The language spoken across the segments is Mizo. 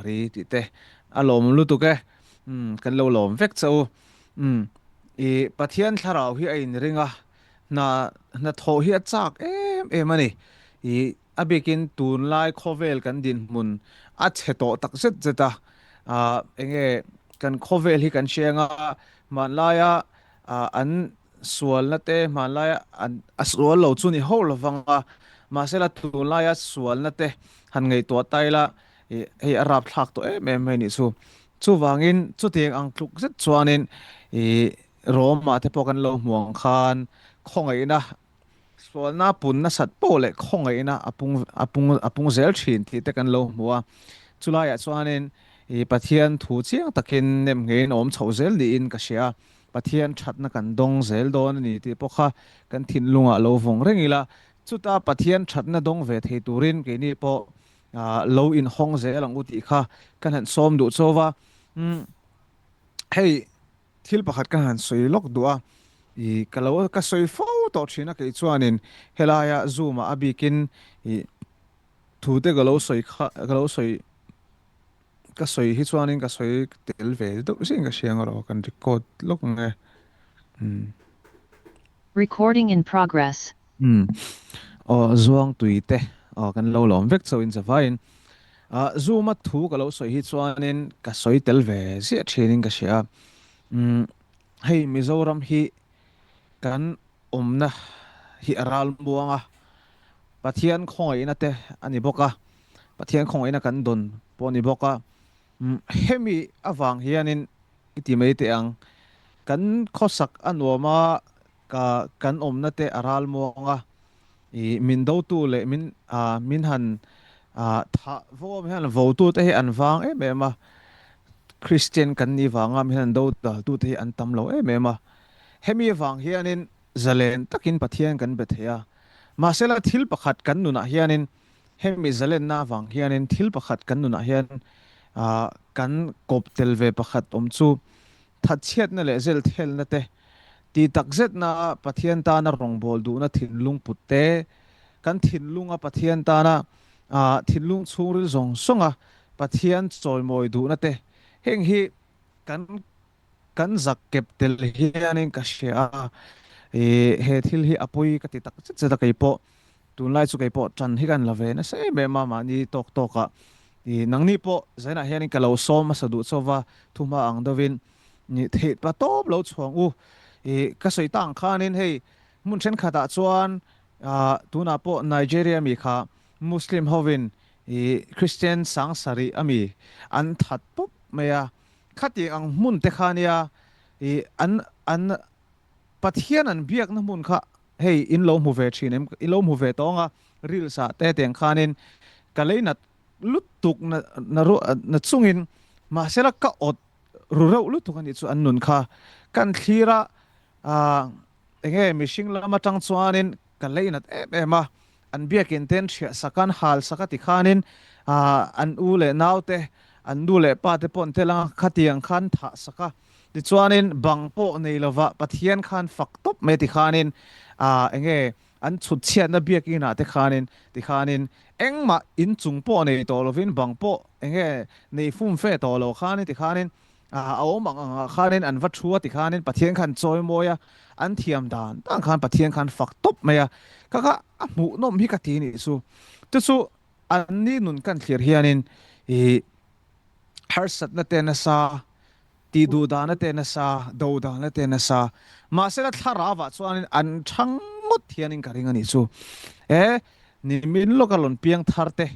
Mari tih te a lawm lutuk e. Umm kan lo lawm vek che u. Umm i Pathian thlarau hi a inring a, hna hnathawh hi a chak em em a ni. I a bikin tunlai khawvel kan dinhmun a chhe tawh tak zet zet a, ah enge kan khawvel hi kan hriang a, hmanlaia ah an sualna te hmanlaia an a sual lo chu ni ho lovang a, mahsela tunlaia sualna te han ngaihtuah ta ila ih hei a rapthlak tawh em em mai nih chu. Chuvangin chutiang ang tluk zet chuanin ih Rome-ah te pawh kan lo hmu ang khan khawngaihna Sualna pun nasat poh leh khawngaihna a pung a pung a pung zel thin tih te kan lo hmu a. Chulaiah chuanin i Pathian thu chiang takin nem ngeiin a awm chhoh zel niin ka hria a. Pathian thatna kan dawng zel dawn a ni tih pawh kha kan thinlungah lo vawng reng ila. Chuta Pathian thatna dawng ve thei turin keini pawh lo inhawng zel ang u tih kha kan han sawm duh chauh va. Umm hei. Thil pakhat ka han sawi lawk duh a, i ka lo ka sawi fo tawh thin a kei chuanin helaia Zoom ah a bikin i thu te ka lo sawi kha ka lo sawi ka sawi hi chuanin ka sawi tel ve deuh zing ka hria ang erawh kan record lawk ang e. Umm. Recording in progress. Umm. Aw Zuang tui te aw kan lo lawm vek chauhin zavaiin ah Zoom a thu ka lo sawi hi chuanin ka sawi tel ve ziah thinin ka hria a. Umm hei Mizoram hi kan awmna hi a ral muang a, Pathian khawngaihna te a ni bawk a, Pathian khawngaihna kan dawn pawh a ni bawk a. Umm hemi avang hianin i ti mai teh ang, kan khawsak a nuam a, Ka kan awmna te a ral muang a, i min dotu leh min ah min han ah thah vawm hian votu te hi an vang em em a, Christian kan nih vanga min han do daltu te hi an tam lo em em a, hemi avang hianin zalen takin Pathian kan be thei a, mahsela thil pakhat kan nunah hianin hemi zalenna avang hianin thil pakhat kan nunah hian ah kan kawp tel ve pakhat awm chu Thatchhiatna leh zelthelna te, tih takzetna Pathian tana rawngbâwl duhna thinlung put te, kan thinlunga Pathian tana thinlung chhungril zawng zawnga Pathian chawimawi duhna te, heng hi kan kan zak kep tel hianin ka hria a, he thil hi a pawi ka ti tak zet zet a keipawh. Tunlai chu keipawh ṭan hi kan la ve nasa em em a, mahni tawk tawkah i nangni pawh zainah hianin ka lo sawm hmasa duh chauh va, thuhma ang deuhin ni theih pa tawp lo chhuang u. I ka sawi ta ang khanin hei hmun thenkhatah chuan ah tunah pawh Nigeria mi kha Muslim hovin i Christian sang sarih a mi an that pawp mai a, khatiang ang hmun te kha nia i an an Pathian an biakna hmun kha hei in lo hmu ve thin em? I lo hmu ve tawng a, reels ah te tiang khanin ka lei nat lutuk na na ru na chungin mahsela ka awt ru reuh lutuk a nih chu an nun kha kan thlir a, ah enge mihring lam atang chuanin Ka leinat em em a, an biakin ten hriah sak an hal sak a ti khanin an u leh nau te, an nu leh pa te pawh an tel ang a, khatiang khan thah sak a. Tichuanin bang pawh nei lova Pathian khan fak tawp mai a ti khanin enge an chhut chhiatna biakin ah te khanin ti khanin engmah inchung pawh nei tawh lovin bang pawh enge nei fum fe tawh lo khanin ti khanin A awm ang angah khanin an va thu a ti khanin Pathian khan chawi mawi a, an thiam dan dan khan Pathian khan fak tawp mai a, kha kha a hmuhnawm hi ka ti nih chu. Chu chu anni nun kan thlir hianin i harsatna te nasa, tih duh dahna te nasa, do dahna te nasa, mahsela thlarauah chuanin an thang ngawt hianin ka ring a nih chu. E, nimin lawka rawn piang thar te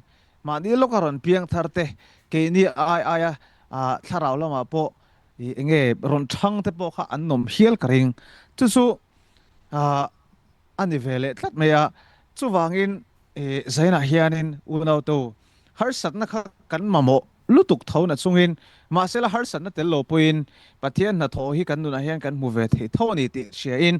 Mahni lawka rawn piang thar te, keini ai aia thlarau lamah pawh eng nge rawn thang te pawh kha an nawm hial ka ring. Chu chu a ni ve leh tlat mai a. Chuvangin Zainah hianin unautu harsatna kha kan mamawh lutuk tho na chungin mahsela harsatna tel lo pawhin Pathian hnathawh hi kan nunah hian kan hmu ve thei tho a ni tih hriain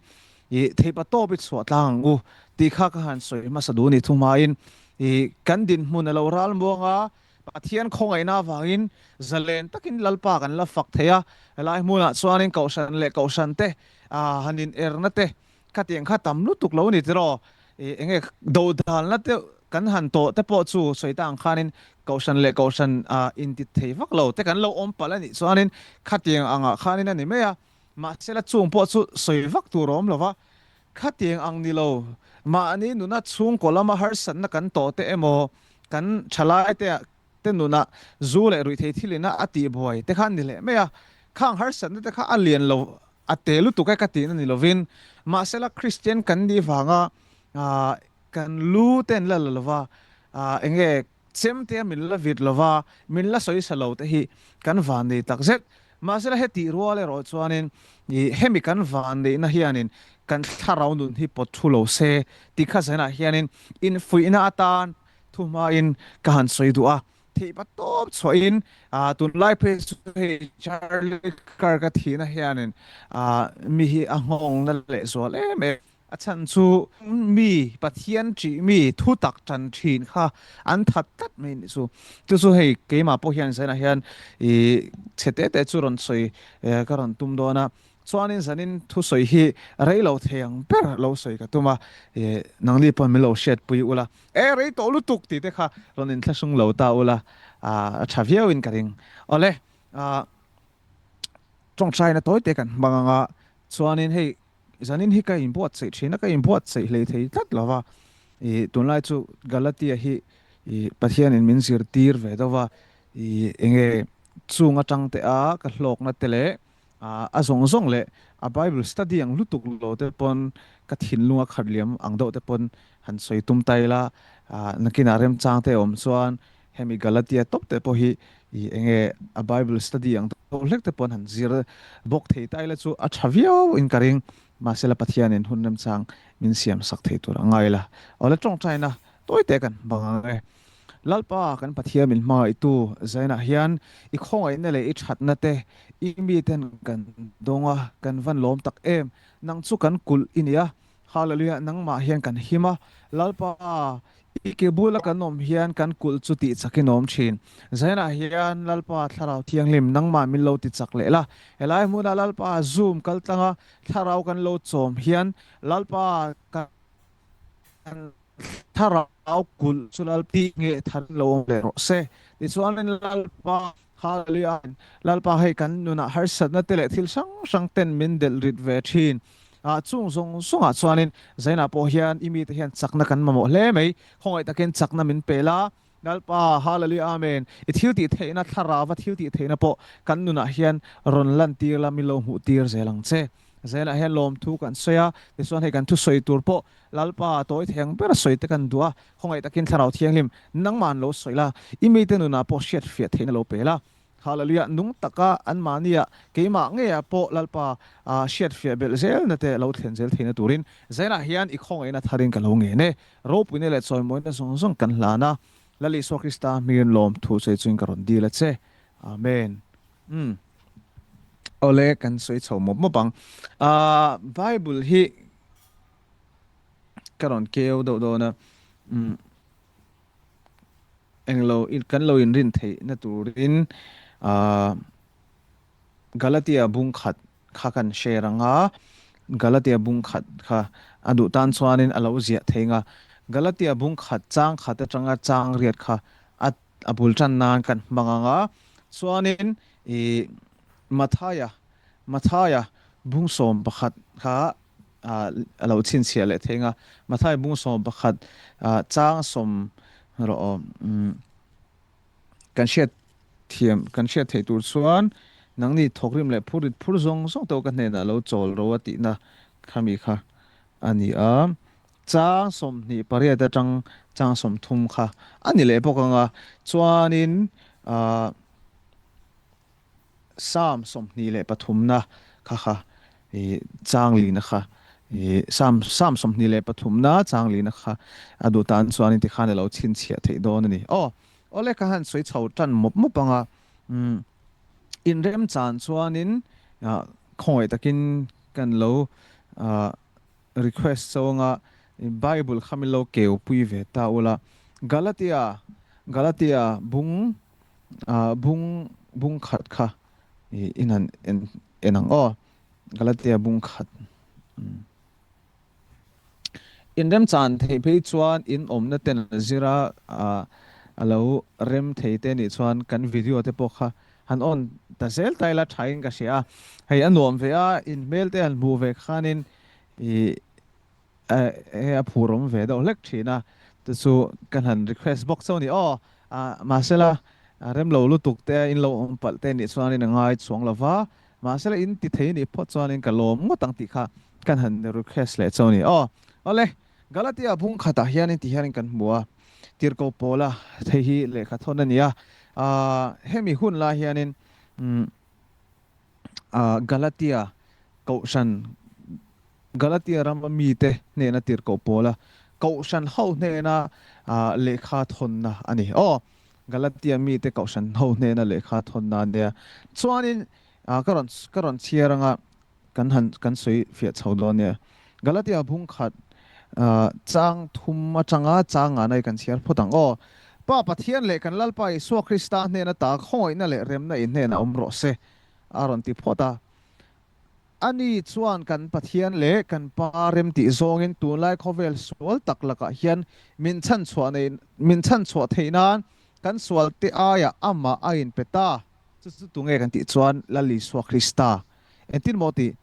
I theipa tawp i chhuah tlang ang u tih kha ka han sawi hmasa duh a ni thuhmain i kan dinhmun a lo ral muang a, Pathian khawngaihna avangin zalen takin Lalpa kan la fak thei a, helai hmunah chuanin Kohhran leh Kohhran te han in erna te khatiang kha tam lutuk lo a ni tiraw? I enge dodalna te. Kan han tawh te pawh chu sawi ta ang khanin Kohhran leh Kohhran inti thei vak lo te kan lo awm palh a nih chuanin khatiang angah khanin a ni mai a, mahsela chung pawh chu sawi vak tur a awm lo va, khatiang ang ni lo mahni nuna chhungkaw lama harsatna kan tawh te emaw kan thalai te te nunah zu leh ruihthei thilina a tihbuai te kha a ni leh mai a, khang harsatna te kha a lian lo a te lutuk e ka tihna ni lovin mahsela Kristian kan nih vanga Kan lu te an la la lova, enge chem te min la vit lova, min la sawi sa lo te hi kan van nei tak zet. Mahsela hetih rual erawh chuanin hemi kan van neihna hianin kan thlarau nun hi pawt thu lo se tih kha zanah hianin infuihna atan thuhmain ka han sawi duh a. Theihpa tawp chhuahin tunlai phei chu hei Charlie Kirk-a thihna hianin mi hi a nghawngna lehzual em em. A chhan chu mi Pathian ṭih mi thu tak ṭan ṭhin kha an that tlat mai nih chu. Chu chu hei keimah pawh hian zainah hian i chhe te te chu rawn sawi ka rawn tum dawn a. Chuanin zanin thusawi hi rei lo thei ang ber lo sawi ka tum a, nangni pawn min lo hriatpui ula, e rei tawh lutuk tih te kha rawn inthlahrung lo ta ula a ṭha viauin ka ring. Awle, ṭawngṭaina tawi te kan hmang ang a, chuanin hei Zanin hi ka inbuatsaih thin a, ka inbuatsaih hlei thei tlat lo va. I tunlai chu Galatia hi i Pathianin min zirtir ve deuh va, i enge chung atang te a ka hlawkna te leh a zawng zawng leh a Bible study ang lutuk lo te pawn ka thinlung a khat liam ang deuh te pawn han sawi tum ta ila, nakinah remchang te awm chuan Hemi Galatia tawp te pawh hi i enge a Bible study ang deuh hlek te pawn han zir bawk thei ta ila chu a tha viau in ka ring. Mahsela Pathianin hun remchang min siam sak thei tur a ngai la. Awle tawngtaina tawi te kan hmang ang e. Lalpa kan Pathian min hmangaihtu zainah hian i khawngaihna leh i thatna te i miten kan dawng a, kan van lawm tak em. Nang chu kan kulh i nia. Hallelujah nangmah hian kan him a. Lalpa I ke bula kan awm hian kan kulh chu tih chakin awm thin. Zainah hian Lalpa Thlarau Thianghlim nangmah min lo ti chak leh la. Helai hmunah Lalpa Zoom kal tlanga Thlarau kan lo chawm hian Lalpa kan Thlarau kulh chu Lalpa tih nge than lo awm leh rawh se. Tichuanin Lalpa Hallelujah Lalpa hei kan nunah harsatna te leh thil hrang hrang ten min delh rit ve thin. Ah chung zawng zawngah chuanin Zainah pawh hian i mite hian chakna kan mamawh hle mai. Khawngaih takin chakna min pe la. Lalpa, Hallelujah Amen. I thil tih theihna, thlarauva thil tih theihna pawh kan nunah hian rawn lantir la, min lo hmuh tir zel ang che. Zainah hian lawmthu kan sawi a, tichuan hei kan thusawi tur pawh Lalpa tawi thei ang ber sawi te kan duh a, khawngaih takin Thlarau Thianghlim nangmah an lo sawi la, i mite nunah pawh hriatfiah theihna lo pe la. Hallelujah, nung taka anmahnia keimah ngeiah pawh Lalpa hriatfiah belh zelna te lo thlen zel theihna turin Zainah hian i khawngaihna tharin ka lo ngen e. Ropuina leh chawimawina zawng zawng kan hlan a, Lal Isua Krista hmingin lawmthu sawi chungin ka rawn dil a che. Amen. Umm. Awle, kan sawi chho mawp mawp ang. Bible hi ka rawn keu deuh dawn a. Umm. Englo kan lo inrin theihna turin Galatia bung khat kha kan share ang a, Galatia bung khat kha a duh tan chuanin a lo ziah thei ang a, Galatia bung khat chang khat atanga chang riat kha a a bul tan nan kan hmang ang a, chuanin i Mathaia Mathaia bung 11 kha a lo chhinchhiah leh thei ang a, Mathai bung 11 chang sawm rawh aw kan hriat thiam kan hriat theih tur chuan nangni thawkrim leh phur rit phur zawng zawng te ka hnenah lo chawl ro a tihna khami kha a ni a, chang 28 atang chang 30 kha a ni leh bawk ang a, chuanin Psalm 23na kha kha i chang lina kha i Psalm Psalm 23na chang lina kha a duh tan chuan in tikhan alo chhinchhiah theih dawn a ni. Aw awle ka han sawi chho tan mawp mawp ang a umm inrem chan chuanin khawngaih takin kan lo request chauh Bible kha min lo keu pui ve ta ula Galatia Galatia bung Bung bung khat kha i in han en en ang aw. Galatia bung khat. In remchan theih phei chuan in awmna ten zira a lo rem thei te nih chuan kan video te pawh kha han on ta zel ta ila thain ka hria a. Hei a nuam ve a, in hmel te han hmuh ve khanin ih he a phur awm ve deuh hlek thin a, chu chu kan han request bawk chauh a ni aw. Mahsela rem lo lutuk te in lo awm palh te nih chuanin a ngai chuang lo va, Mahsela in ti thei nih phawt chuanin ka lawm ngawt ang tih kha kan han request leh chauh a ni. Aw, awle, Galatia bung khatah hianin ti hianin kan hmu a, Tirhkoh Paula thei hi lehkha thawn a ni a, aah hemi hun lai hianin umm aah Galatia kohhran Galatia rama mite hnena Tirhkoh Paula kohhran ho hnena lehkha thawnna a ni. Aw, Galatia mite kohhran ho hnena lehkha thawnna a nia. Chuanin ka rawn ka rawn chhiar anga kan han kan sawi fiah chho dawn nia. Galatia bung khat chang thum atanga chang ngana hi kan chhiar phawt ang. Aw, Pa Pathian leh kan Lalpa Isua Krista hnena ta khawngaihna leh remna in hnenah awm rawh se, a rawn ti phawt a. Ani chuan kan Pathian leh kan Pa rem tih zawngin tunlai khawvel sual tak lakah hian min chhanchhuah nei min chhanchhuah theih nan kan sual te aiah amah a inpe ta. Chu chu tunge kan tih chuan Lal Isua Krista. Engtin maw tih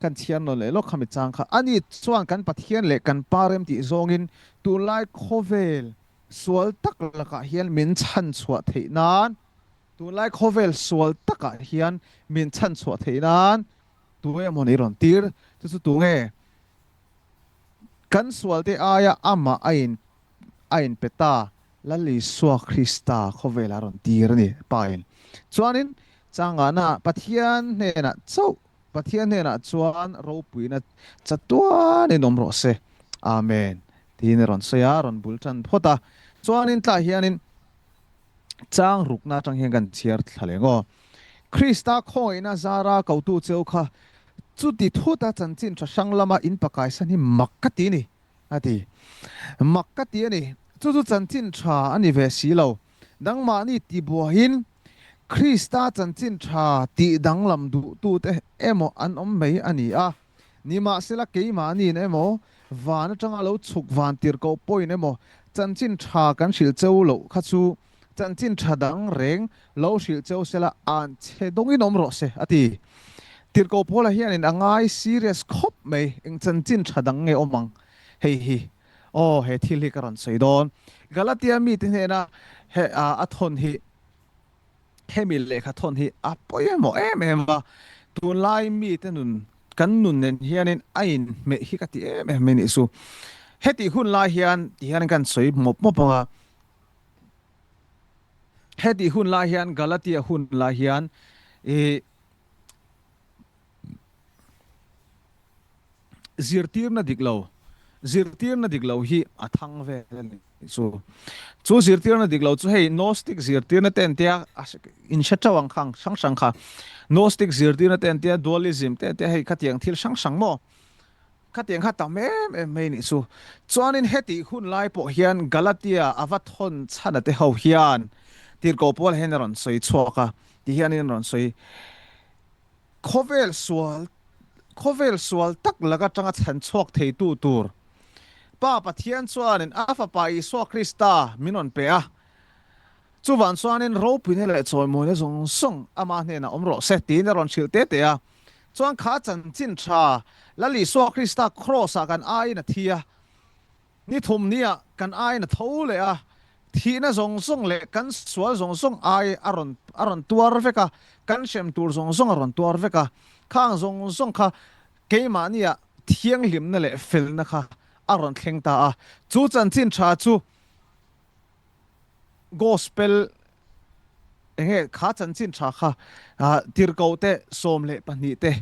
kan chhiar nawn leh lawk khami chang kha. Ani chuan kan Pathian leh kan Pa rem tih zawngin tunlai khawvel sual tak lakah hian min chhanchhuah theih nan Tunlai khawvel sual takah hian min chhanchhuah theih nan tu emaw ni rawn tir? Chu chu tunge? Kan sualte aia amah a in a inpe ta Lal Isua Krista khawvelah rawn tir a ni, Pa in. Chuanin changana Pathian hnenah chauh Pathian hnenah chuan ropuina chatuanin awm rawh se. Amen. Tiin a rawn sawi a, a rawn bul tan phawt a. Chuanin tlaiah hianin Chang rukna atang hian kan chhiar thla leh ngaw. Krista khawngaihna zara kotu cheu kha chuti thuta chanchin tha hrang lama in pakaisan hi mak ka ti ni, a ti. Mak ka ti a ni. Chu chu chanchin tha a ni ve si lo. Dangmahni tibuahin Krista chanchin tha tih danglam duhtute emaw an awm mai a ni a. Nimahsela keimahniin emaw, van atanga lo chhuk van tirhkoh pawhin emaw chanchin tha kan hrilh cheu loh kha chu chanchin tha dang reng lo hrilh cheu sela an chhe dawngin awm rawh se, a ti. Tirhkoh Paula hianin a ngai serious khawp mai, eng chanchin tha dang nge awm ang hei hi? Aw, he thil hi ka rawn sawi dawn. Galatia mite hnena he a thawn hi. Hemi lehkha thawn hi a pawimawh em em a, tunlai mite nun, kan nun nen hianin a inhmeh hi ka ti em em mai nih chu. Hetih hun lai hian ti hian kan sawi mawp mawp ang a, hetih hun lai hian Galatia hun lai hian ih zirtirna dik lo, zirtirna dik lo hi a thang vel a ni chu. Chu zirtirna dik lo chu hei Gnostic zirtirna te an tia, in hre teuh ang khang hrang hrang kha. Gnostic zirtirna te an tia, dualism te an tia, hei khatiang thil hrang hrang maw? Khatiang kha tam em em mai ni chu. Chuanin hetih hun lai pawh hian Galatia a va thawn chhana te ho hian tirhkoh pawl hian a rawn sawi chhuak a, ti hianin a rawn sawi. Khawvel sual, khawvel sual tak lak atanga chhan chhuak theitu tur Pa Pathian chuanin a Fapa Isua Krista min rawn pe a. Chuvang chuanin ropuina leh chawimawina zawng zawng ama hnenah awm rawh se tiin a rawn hrilh te te a. Chuan kha chanchin tha Lal Isua Krista Kraws-ah kan aiin a thi a. Ni thum nia kan aiin a tho leh a, thihna zawng zawng leh kan sual zawng zawng ai a rawn a rawn tuar vek a, kan hrem tur zawng zawng a rawn tuar vek a, khang zawng zawng kha keimahnia thianghlimna leh felna kha a rawn thleng ta a, chu chanchin tha chu Gospel enge kha chanchin tha kha tirhkoh te 12 te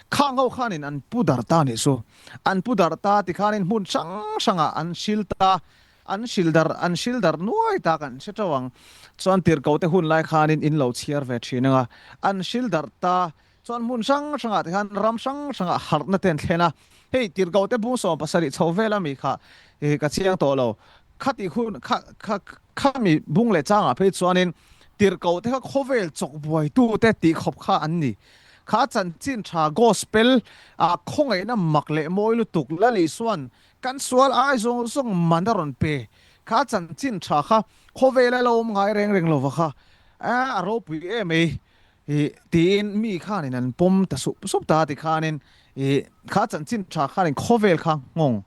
khang ho khanin an pu dar ta nih chu. An pu dar ta tikhanin hmun hrang hrangah an hril ta, an hril dar an hril dar nuai ta kan hre teuh ang. Chuan tirhkoh te hun lai khanin in lo chhiar ve thin anga an hril dar ta Chuan hmun hrang hrangah te khan ram hrang hrangah harhna te an thlen a, hei tirhkoh te bung 17 chho vel ami kha ka chiang tawh lo. Khati hun kha kha khami bung leh changah phei chuanin tirhkoh te kha khawvel chawk buaitu te tih khawp kha an ni. Kha chanchin tha gospel ah khawngaihna mak leh mawi lutuk Lal Isuan. Kan sual ai zawng zawng man a rawn pe. Kha chanchin tha kha khawvela lo awm ngai reng reng lova kha a ropui em ei tiin mi khanin an pawm ta sup sup ta ti khanin kha chanchin tha khanin khawvel kha nghawng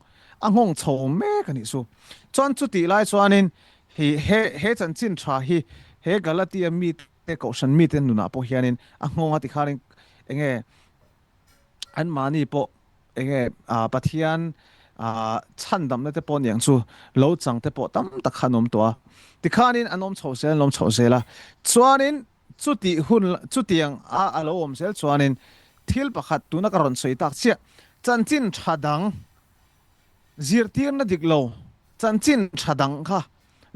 a nghawng chho mek a nih chu. Chuan chutih lai chuanin he he chanchin tha hi he Galatia mite kohhran mite nunah pawh hianin a nghawng a ti khanin enge anmahni pawh enge Pathian chhandamna te pawh niang chu lo chang te pawh tam tak kha an awm tawh a. Tikhanin an awm chho zel an awm chho zel a. Chuanin chutih hun chutiang a a lo awm zel chuanin thil pakhat tuna ka rawn sawi tak chiah chanchin tha dang zirtirna dik lo chanchin tha dang kha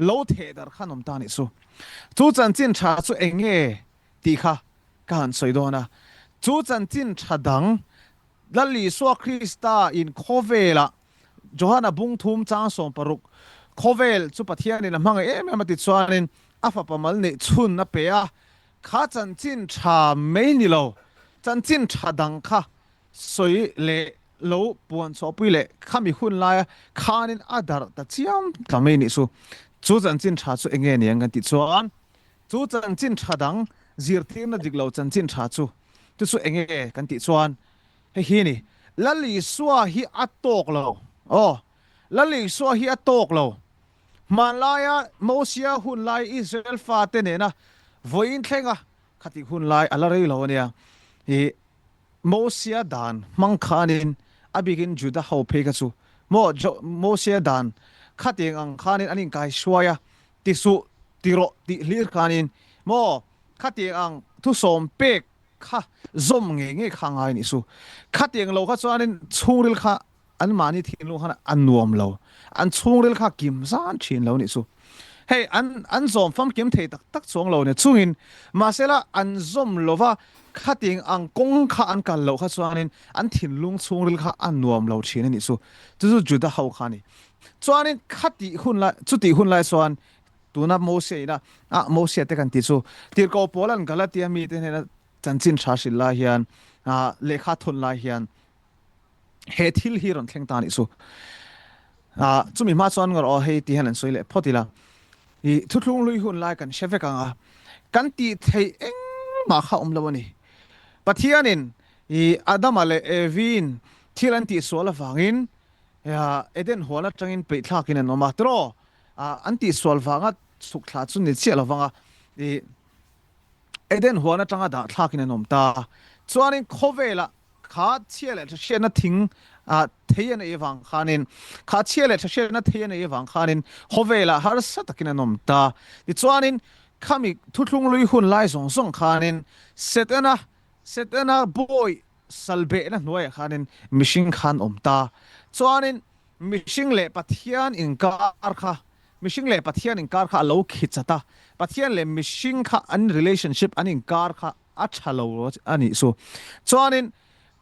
lo theh dar kha an awm ta a nih chu. Chu chanchin tha chu enge tih kha ka han sawi dawn a. Chu chanchin tha dang, Lal Isua Krista in khawvelah Johana bung thum chang 16, khawvel chu Pathianin a hmangaih em em a ti chuanin a fapa mal neih chhun a pe a, kha chanchin tha mai ni lo, chanchin tha dang kha sawi leh lo puan chhuahpui leh khami hun laia khanin a darh ta chiam ta mai nih chu. Chu chanchin tha chu enge ni ang kan tih chuan Chu chanchin tha dang, zirtirna dik lo chanchin tha chu, chu chu enge kan tih chuan hei hi a ni, Lal Isua hi a tawk lo, aw, Lal Isua hi a tawk lo. Hmanlaia Mosia hun lai Israel fate nena vawiin thlenga khatih hun lai a la rei lo a nia. I Mosia dan hmang khanin a bikin Juda ho phei kha chu maw Mosia dan khatiang ang khanin an inkaihruai a, Ti suh, ti rawh tih hlir khanin maw khatiang ang thusawm pek kha zawm ngei ngei kha ngai nih su. Khatiang lo kha chuanin chhungril kha anmahni thinlung khan a nuam lo, an chhungril kha kim zan thin lo nih su. Hei an an zawm famkim thei tak tak chuang lo nia chungin mahsela an zawm lova khatiang ang kawng kha an kal loh kha chuanin an thinlung chhungril kha a nuam lo thin a nih su. Chu chu Juda ho kha a ni. Chuanin khatih hun lai, chutih hun lai chuan tuna Mosia ina, ah Mosia te kan tih chu, Tirhkoh Paula'n Galatia mite hnena chanchin tha hrilh lai hian, ah lehkha thawn lai hian he thil hi rawn thleng ta anih chu. Ah chumi hma chuan ngawr aw hei ti hian an sawi leh phawt ila. I thuthlung hlui hun lai kan hre vek ang a, kan tih theih engmah kha awm lo a ni. Pathianin i Adama leh Evi'n thil an tihsual avangin Eden huan atangin peih thlakin an awm a, tiraw? An tihsual vanga chhuk thla chu ni chiah lovang a, i Eden huan atanga dah thlakin an awm ta. Chuanin khawvelah kha chhia leh tha hriatna thing thei an ei avang khanin, kha chhia leh tha hriatna thei an ei avang khanin khawvelah harsa takin an awm ta. Tichuanin khami thuthlung lui hun lai zawng zawng khanin Setana, Setana bawi Salbehna hnuaiah khanin mihring khan awm ta. Chuanin mihring leh Pathian inkar kha, mihring leh Pathian inkar kha a lo khi chat a. Pathian leh mihring kha an relationship, an inkar kha a tha lo a nih chu. Chuanin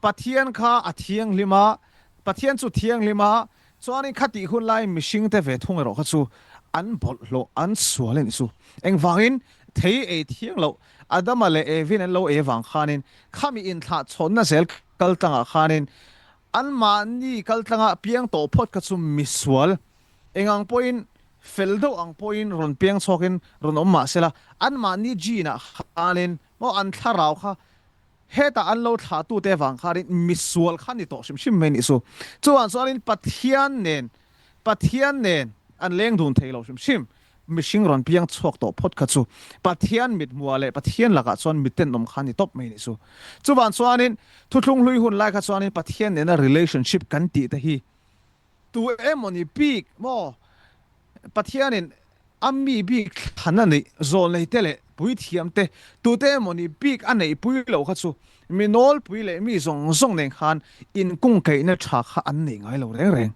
Pathian kha a thianghlim a, Pathian chu thianghlim a, chuanin khatih hun laiin mihringte ve thung erawh kha chu an bawlhhlawh, an sual a nih chu. Engvangin thei ei thiang loh Adama leh Evin an lo ei avang khanin khami inthlah chhawnna zel kaltlangah khanin anmahni kaltlanga piang tawh phawt kha chu misual eng ang pawhin fel deuh ang pawhin rawn piang chhuakin rawn awm mah sela anmahni gene ah khanin maw an thlarau kha hetah an lo thlahtute avang khanin misual kha ni tawh hrim hrim mai nih chu. Chuvang chuanin Pathian nen Pathian nen an leng dun thei lo hrim hrim. Mihring rawn piang chhuak tawh phawt kha chu Pathian mithmuah leh Pathian lakah chuan mitenawm kha ni tawp mai nih chu. Chuvang chuanin thuthlung hlui hun lai kha chuanin Pathian nena relationship kan tih te hi tu emawni bik maw Pathianin a mi bik thlan a neih zawlnei te leh puithiam te tute emawni bik a neihpui loh kha chu mi nawlpui leh mi zawng zawng nen khan inkungkaihna tha kha an nei ngai lo reng reng.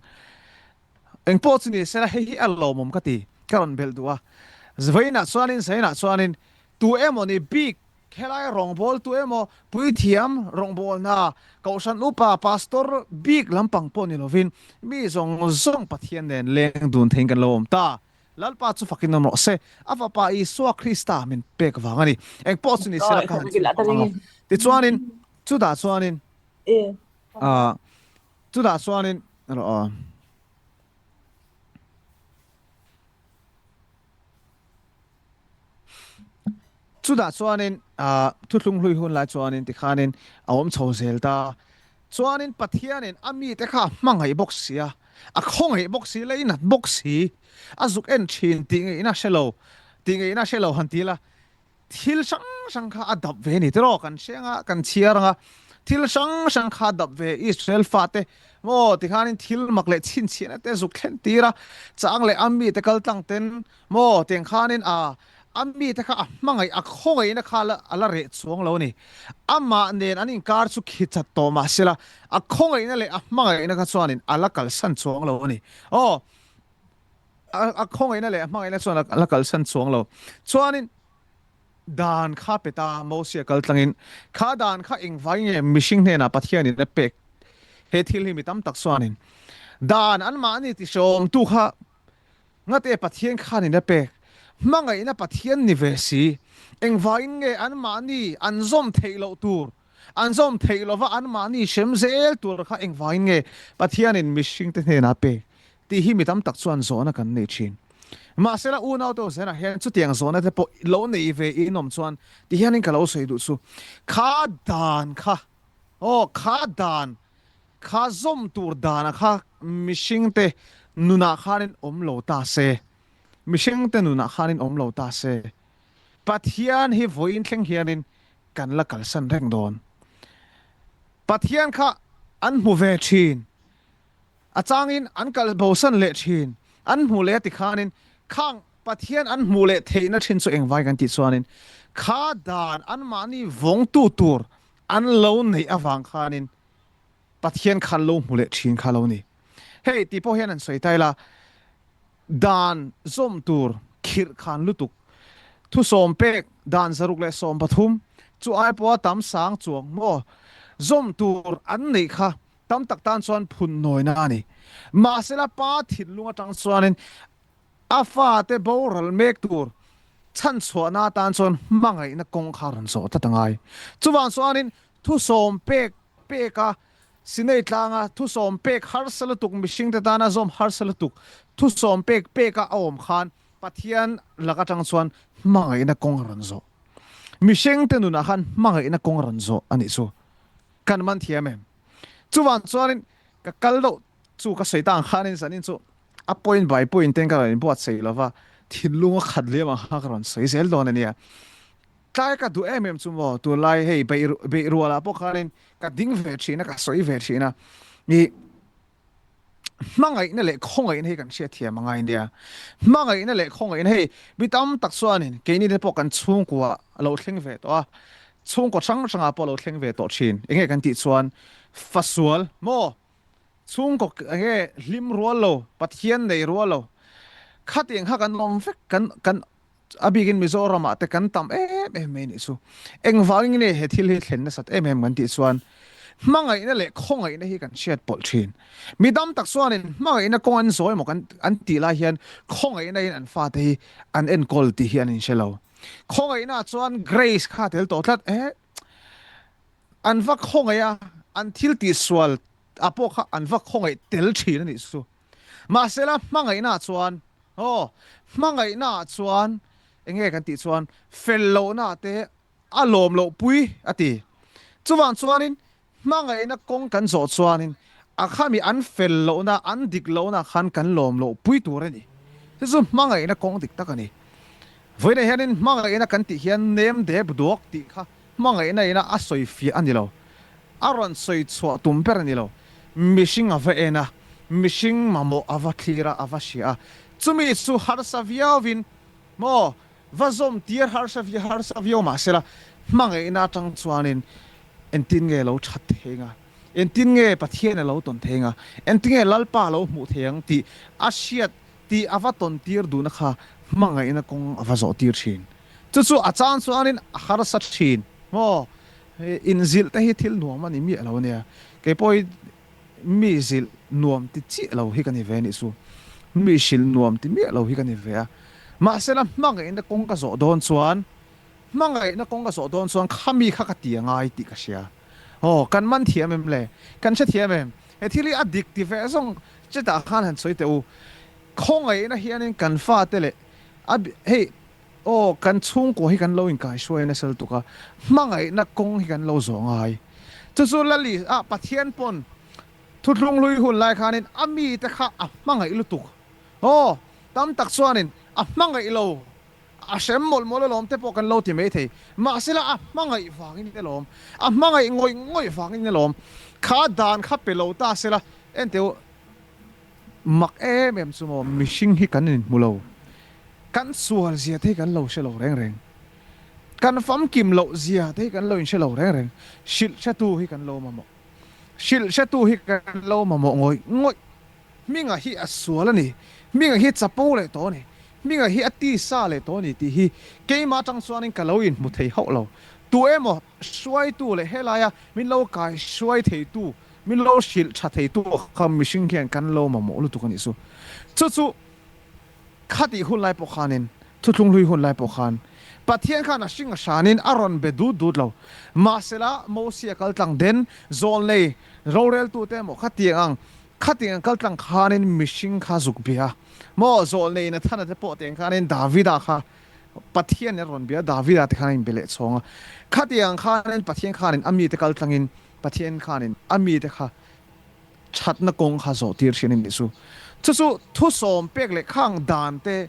Engpawh chu ni sela hei hi a lawmawm ka ti, ka rawn belh duh a. Vawiinah chuanin Zainah chuanin tu emaw ni bik helai rawngbawltu emaw puithiam rawngbawlna kohhran upa pastor bik lampang pawh ni lovin mi zawng zawng Pathian nen leng dun theiin kan lo awm ta. Lalpa chu fakin awm rawh se, a fapa Isua Krista min pek vang a ni. Engpawh chu ni sela ka han chhun ang a. Tichuanin chutah chuanin chutah chuanin rawh aw. Chutah chuanin thuthlung hlui hun lai chuanin tikhanin a awm chho zel ta. Chuanin Pathianin a mite kha a hmangaih bawk si a, a khawngaih bawk si, leinat bawk si, a zuk en thin tih ngaihna hre lo, tih ngaihna hre lo han ti ila, thil hrang hrang kha a dap ve a ni tiraw? Kan hreng a, kan chhiar ang a, thil hrang hrang kha a dap ve Israel fate maw tikhanin thil mak leh chhinchhiahna te zuk thlen tir a, chang leh a mite kal tlang ten maw tiang khanin a a mite kha a hmangaih a khawngaihna kha a la reh chuang lo a ni. Amah nen an inkar chu khi chat tawh mah sela a khawngaihna leh a hmangaihna kha chuanin a la kalsan chuang lo a ni. Aw, a khawngaihna leh a hmangaihna chuan a la kalsan chuang lo. Chuanin dan kha pe ta Mosia kal tlangin kha dan kha engvai nge mihring hnenah Pathianin a pek he thil hi mi tam tak chuanin dan anmahni tihrawmtu kha Ngate Pathian khanin a pek? Hmangaihna Pathian ni ve si. Engvangin nge anmahni an zawm theih loh tur, an zawm theih lova anmahni hrem zel tur kha engvangin nge Pathianin mihringte hnenah a pek? tih hi mi tam tak chuan zawhna kan nei thin. Mahsela unaute zenah hian chutiang zawhna te pawh lo nei ve in awm chuan ti hianin ka lo sawi duh chu, kha dan kha, aw kha dan Kha zawm tur dana kha mihringte nunah khanin awm lo ta se, mihringte nunah khanin awm lo ta se, Pathian hi vawiin thleng hianin kan la kalsan reng dawn. Pathian kha an hmu ve thin, a changin an kal bosan leh thin, an hmuh leh a ti khanin khang Pathian an hmuh leh theihna thin chu engvai kan tih chuanin kha dan anmahni vawngtu tur an lo neih avang khanin Pathian kha lo hmu leh thin kha lo ni. Hei tih pawh hian an sawi ta ila, dan zawm tur khirh khan lutuk, thusawm pek dan 113 chu ai pawha tam sang chuang maw zawm tur an neih kha tam tak tan chuan phun nawina a ni. Mahsela pa thinlung atang chuanin a fate boral mek tur chhanchhuahna atan chuan hmangaihna kawng kha rawn zawh tlat a ngai. Chuvang chuanin thusawm pek peka Sinai tlanga thusawm pek harsa lutuk mihringte tana zawm harsa lutuk thusawm pek peka a awm khan Pathian lak atang chuan hmangaihna kawng a rawn zawh. Mihringte nunah khan hmangaihna kawng a rawn zawh a nih chu. Kan man thiam em? Chuvang chuanin ka kal deuh chu ka sawi ta ang khanin zanin chu a point by point ten ka rawn inbuatsaih lova thinlung a khat liam ang kha ka rawn sawi zel dawn a nia. Tlai ka duh em em chu maw, tunlai hei beih rualah pawh khanin ka ding ve thin a, ka sawi ve thin a, i hmangaihna leh khawngaihna hi kan hriatthiam a ngai nia. Hmangaihna leh khawngaihna hei mi tam tak chuanin keini te pawh kan chhungkua a lo thleng ve tawh a, chhungkaw hrang hrangah pawh a lo thleng ve tawh thin. Enge kan tih chuan fasual maw chhungkaw enge hlim rual lo, Pathian nei rual lo, khatiang kha kan awm vek kan kan A bikin Mizoramah te kan tam em em mai nih chu. Engvangin nge he thil hi thlen nasat em em kan tih chuan hmangaihna leh khawngaihna hi kan hriat pawlh thin. Mi dam tak chuanin hmangaihna kawng an zawi emaw kan an tih lai hian khawngaihna in an fate hi an enkawl tih hi an inhre lo. Khawngaihna chuan grace kha a tel tawh tlat e. An va khawngaih a, an thil tihsual a pawh kha an va khawngaih tel thin a nih chu. Mahsela hmangaihna chuan Aw, hmangaihnaah chuan enge kan tih chuan fel lohna te a lawm loh pui a ti. Chuvang chuanin hmangaihna kawng kan zawh chuanin a khami an fel lohna, an dik lohna khan kan lawm loh pui tur a ni. Chu chu hmangaihna kawng dik tak a ni. Vawiinah hianin hmangaihna kan tih hian nem dep duak tih kha Hmangaihna ina a sawi fiah a ni lo. A rawn sawi chhuah tum ber a ni lo. Mihring a va en a, mihring mamawh a va thlir a, a va hria a. Chumi chu harsa viauin maw, va zawm tir harsa viau harsa viau mah sela, hmangaihna atang chuanin entin nge lo that thei ang a, entin nge Pathian a lo tawn thei ang a, entin nge Lalpa a lo hmuh thei ang tih a hriat tih a va tawn tir duhna kha hmangaihna kawng a va zawh tir thin. Chu chu a chang chuanin a harsa thin maw? Inzilh te hi thil nuam a ni miah lo ania. Kei pawh hi mi zilh nuam ti chiah lo hi ka ni ve anih chu. Mi hrilh nuam ti miah lo hi ka ni ve a. Mahsela hmangaihna kawng ka zawh dawn chuan, hmangaihna kawng ka zawh dawn chuan khami kha ka ti a ngai tih ka hria. Aw, kan man thiam em le? Kan hrethiam em? He thil hi a dik ti ve zawng chetah khan han sawi teh u. Khawngaihna hianin kan fate leh a hei. Aw, kan chhungkua hi kan lo inkaihruai nasa lutuk a, hmangaihna kawng hi kan lo zawh ngai. Chu chu Lali ah Pathian pawn thuthlung hlui hun lai khanin a mite kha a hmangaih lutuk. Aw, tam tak chuanin a hmangaih lo, a hrem mawlh mawlh alawm te pawh kan lo ti maithei. Mahsela a hmangaih vangin alawm, a hmangaih ngawih ngawih vangin alawm. Kha dan kha pe lo ta sela, enteh u, Mak em em chu maw, mihring hi kan inhmu lo. Kan sual zia te hi kan lo hre lo reng reng. Kan famkim loh zia te hi kan lo inhre lo reng reng. Hrilh hretu hi kan lo mamawh. Hrilh hretu hi kan lo mamawh ngawih ngawih. Hminga hi a sual a ni, hminga hi chapo leh tawh a ni, hminga hi a tisa leh tawh a ni tih hi keimah atang chuanin ka lo inhmu thei hauh lo. Tu emaw hruaitu leh helaia min lo kai hruai theitu, min lo hrilh tha theitu kha mihring hian kan lo mamawh lutuk a nih chu. Chu chu khatih hun lai pawh khanin, thuthlung hlui hun lai pawh khan Pathian khan a hring a hranin a rawn be dut dut lo. Mahsela, Mosia kal tlang den zawlnei roreltute emaw khatiang ang khatiang ang kal tlang khanin mihring kha zuk bia maw zawlnei Nathana te pawh tiang khanin Davida kha Pathian in a rawn bia a, Davida te khan a inbe leh chhawng a. Khatiang khanin Pathian khanin a mite kal tlangin Pathian khanin a mite kha thatna kawng kha zawh tir thin a nih chu. Chu chu thusawm pek leh khang dan te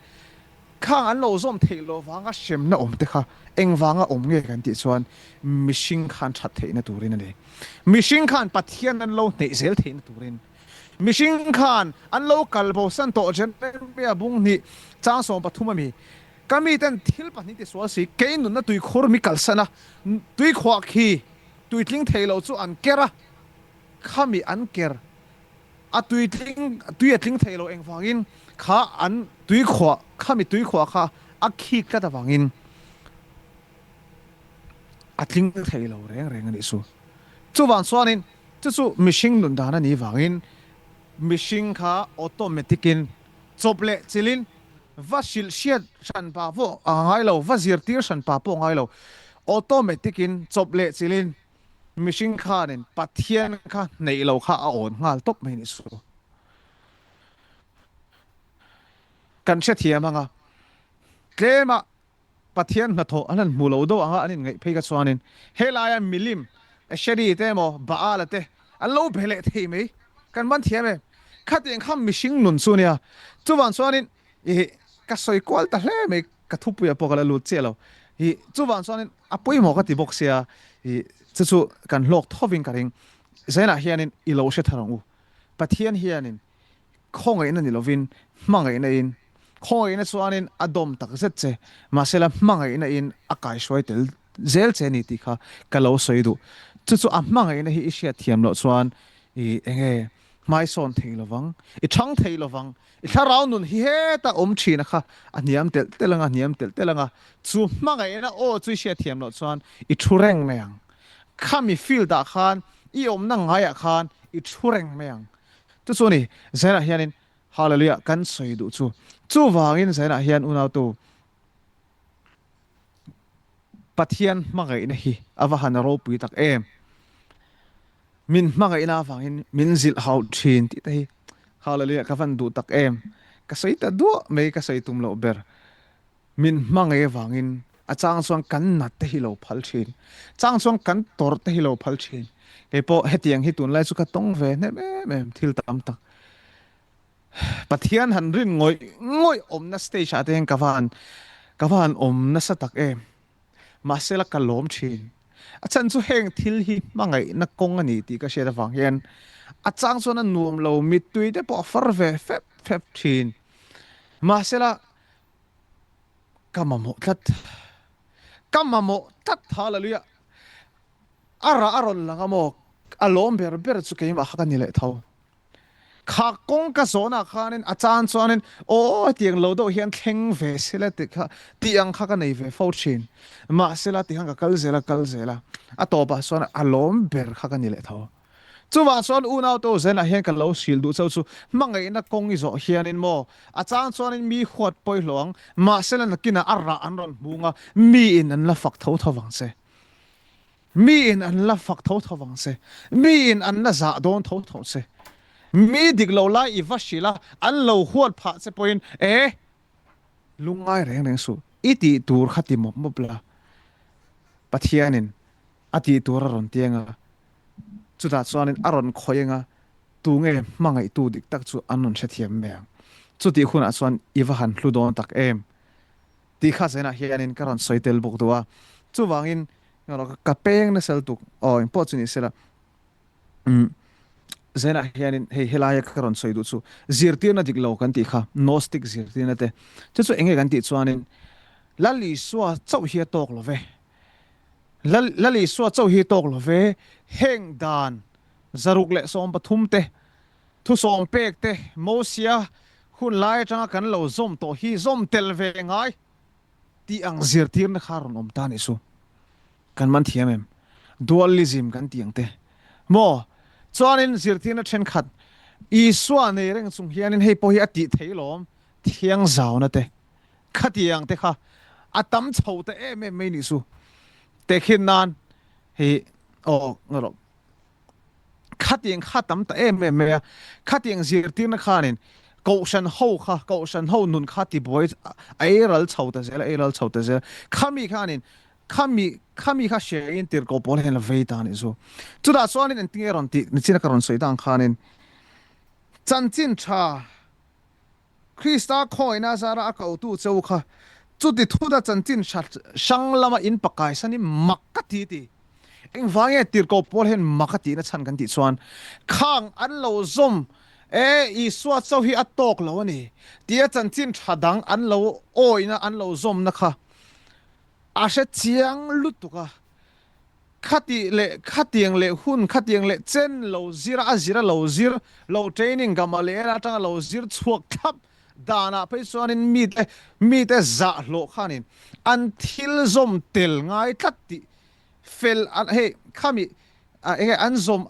khang an lo zawm theih loh vanga hremna awm te kha engvanga awm nge kan tih chuan mihring khan that theihna turin a ni. Mihring khan Pathian an lo hneih zel theihna turin. Mihring khan an lo kal bosan tawh Jeremia bung hnih chang 13 a mi, Ka miten thil pahnih tisual si, kei nunna tuikhur mi kalsan a, tuikhuah khi tuitling thei lo chu an ker a, khami an ker a tuitling tui a tling thei lo engvangin kha an tuikhuah khami tuikhuah kha a khik tlat avangin a tling thei lo reng reng a nih chu. Chuvang chuanin Chu chu mihring nun dan a nih vangin mihring kha automatic in chawp leh chilhin va hrilh hriat hran pa pawh a ngai lo, va zirtir hran pa pawh a ngai lo, automatic in chawp leh chilhin mihring khanin Pathian kha hneih lo kha a awn nghal tawp mai nih chu. Kan hrethiam anga tlema Pathian hnathawh an han hmu lo deuh anga an inngaih phei kha chuanin helaia milim Asheri te emaw Baala te an lo be leh thei mai. Kan man thiam em? Khatiang kha mihring nun chu nia. Chuvang chuanin ih ka sawi kual ta hle mai, ka thupuia pawh ka la lut chiah lo. Ih chuvang chuanin a pawimawh ka ti bawk sia, ih chu chu kan hlawk thovin ka ring. Zainah hianin i lo hre thar ang u. Pathian hianin Khawngaihna ni lovin hmangaihna in, khawngaihna chuanin a dawm tak zet che, mahsela hmangaihna in a kaihruai tel zel che ni tih kha ka lo sawi duh. Chu chu a hmangaihna hi i hriat thiam loh chuan i enge hmaisawn thei lovang, i thang thei lovang, i thlarau nun hi heta awm thina kha a hniam telh telh anga, hniam telh telh anga, chu hmangaihna aw chu i hriat thiam loh chuan i thu reng mai ang. Khami field ah khan i awmna ngaiah khan i thu reng mai ang. Chu chu a ni, Zainah hianin Hallelujah kan sawi duh chu. Chuvangin Zainah hian unautu Pathian hmangaihna hi a va han ropui tak em. Min hmangaihna avangin min zilh hauh thin tih te hi Hallelujah ka van duh tak em. Ka sawi ta duah mai ka sawi tum loh ber. Min hmangaih avangin a chang chuan kan nat te hi lo phal thin, chang chuan kan tawrh te hi lo phal thin. Kei pawh hetiang hi tunlai chu ka tawng ve hnem em em thil tam tak. Pathian han rin ngawih ngawih awmna stage ah te hian ka va han ka va han awm nasa tak em. Mahsela ka lawm thin. A chhan chu heng thil hi hmangaihna kawng a ni tih ka hriat avang hian a chang chuan a nuam lo mittui te pawh a far ve fep fep thin. Mahsela Ka mamawh tlat. Ka mamawh tlat hallelujah. A rah a rawn lang a maw? A lawm ber ber chu keimah kha ka ni leh tho. Kha kawng ka zawnah khanin a chan chuanin aw hetiang lo deuh hian thleng ve sela tih kha tih ang kha ka nei ve fo thin. Mahsela tikhan ka kal zel a kal zel a, a tawpah chuan a lawm ber kha ka ni leh tho. Chuvang chuan unau to zenah hian ka lo hrilh duh chauh chu, hmangaihna kawng i zawh hianin maw, a chang chuanin mi huat pawi hlawh ang, mahsela nakinah a rah an rawn hmung a, miin an la fak tho tho vang che. Miin an la fak tho tho vang che. Miin an la zah dawn tho tho che. Mi dik lo lai i va hrilh a, an lo huat phah che pawhin, e, lungngai reng reng suh. I tih tur kha ti mawp mawp la, Pathianin a tih tur a rawn tiang a, chutah chuanin a rawn khawih anga tunge hmangaihtu dik tak chu an rawn hrethiam mai ang. Chutih hunah chuan i va han hlu dawn tak em? Tih kha zenah hianin ka rawn sawi tel bawk duh a. Chuvangin ka peng nasa lutuk, aw engpawh chu ni sela, umm zenah hianin hei helaia ka rawn sawi duh chu zirtirna dik lo kan tih kha, Gnostic zirtirna te, chu chu enge kan tih chuanin Lal Isua chauh hi a tawk lo ve, Lal Lal Isua chauh hi a tawk lo ve, heng dan 113 te, thusawm pek te, Mosia hun lai atanga kan lo zawm tawh hi zawm tel ve ngai tih ang zirtirna kha rawn awm ta nih chu. Kan man thiam em? Dualism kan tih ang te maw? Chuanin zirtirna thenkhat Isua nei reng chung hianin hei pawh hi a tih thei lawm, thiang zauna te, khatiang te kha a tam chho ta em em mai nih chu. Tehkhin nan hei aw ngarawh. Khatiang kha tam ta em em mai a, khatiang zirtirna khanin kohhran ho kha, kohhran ho nun kha tibuai a ei ral chho ta zel a, ei ral chho ta zel. Khami khanin khami khami kha hriain tirhkoh pawl hian la vei ta a nih chu. Chutah chuanin engtinge rawn tih nichina ka rawn sawi dan khanin chanchin tha Krista khawina zara a kotu che u kha chuti thuta chanchin hrang lama in pakaisan hi mak ka ti ti. Engvange tirhkoh pawl hian mak a tihna chhan kan tih chuan khang an lo zawm e Isua chauh hi a tawk lo a ni tia chanchin tha dang an lo awihna an lo zawmna kha a hre chiang lutuk a. Khati leh khatiang leh hun khatiang leh chen lo zir a zir a lo zir lo training Gamaliel atanga lo zir chhuak thlap danah phei chuanin mite mite zah hlawh khanin an thil zawm tel ngai tlat tih fel an hei khami enge an zawm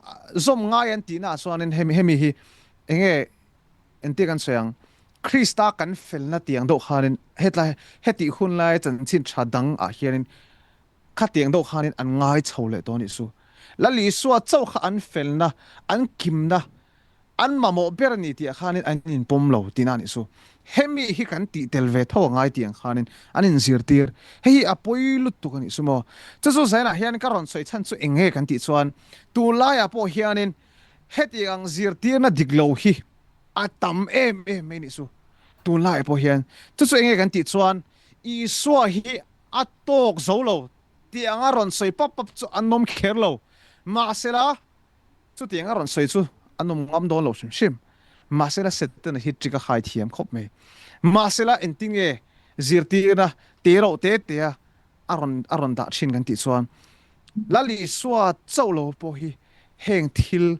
zawm ngai an tihna ah chuanin hemi hemi hi enge entir kan sawi ang Krista kan felna tiang deuh khanin hetlai hetih hun lai chanchin tha dang ah hianin Khatiang deuh khanin an ngai chho leh tawh a nih chu. Lal Isua chauh kha an felna, an kimna, an mamawh ber a ni tih ah khanin an inpawm lo tihna a nih chu. Hemi hi kan tih tel ve tho a ngai tih ang khanin an inzirtir. Hei hi a pawi lutuk a nih chu maw. Chu chu zainah hian ka rawn sawi chhan chu eng nge kan tih chuan tunlaiah pawh hianin hetiang ang zirtirna dik lo hi a tam em em mai a nih chu. Tunlaiah pawh hian chu chu eng nge kan tih chuan Isua hi A tawk zo lo tih anga rawn sawi pap pap chu an awm kher lo. Mahsela, chutiang a rawn sawi chu an awm ngam dawn lo hrim hrim. Mahsela, Setana hi trick a khai thiam khawp mai. Mahsela, engtinge zirtirna te rauh te te a a rawn a rawn dah thin kan tih chuan Lal Isua chauh lo pawh hi heng thil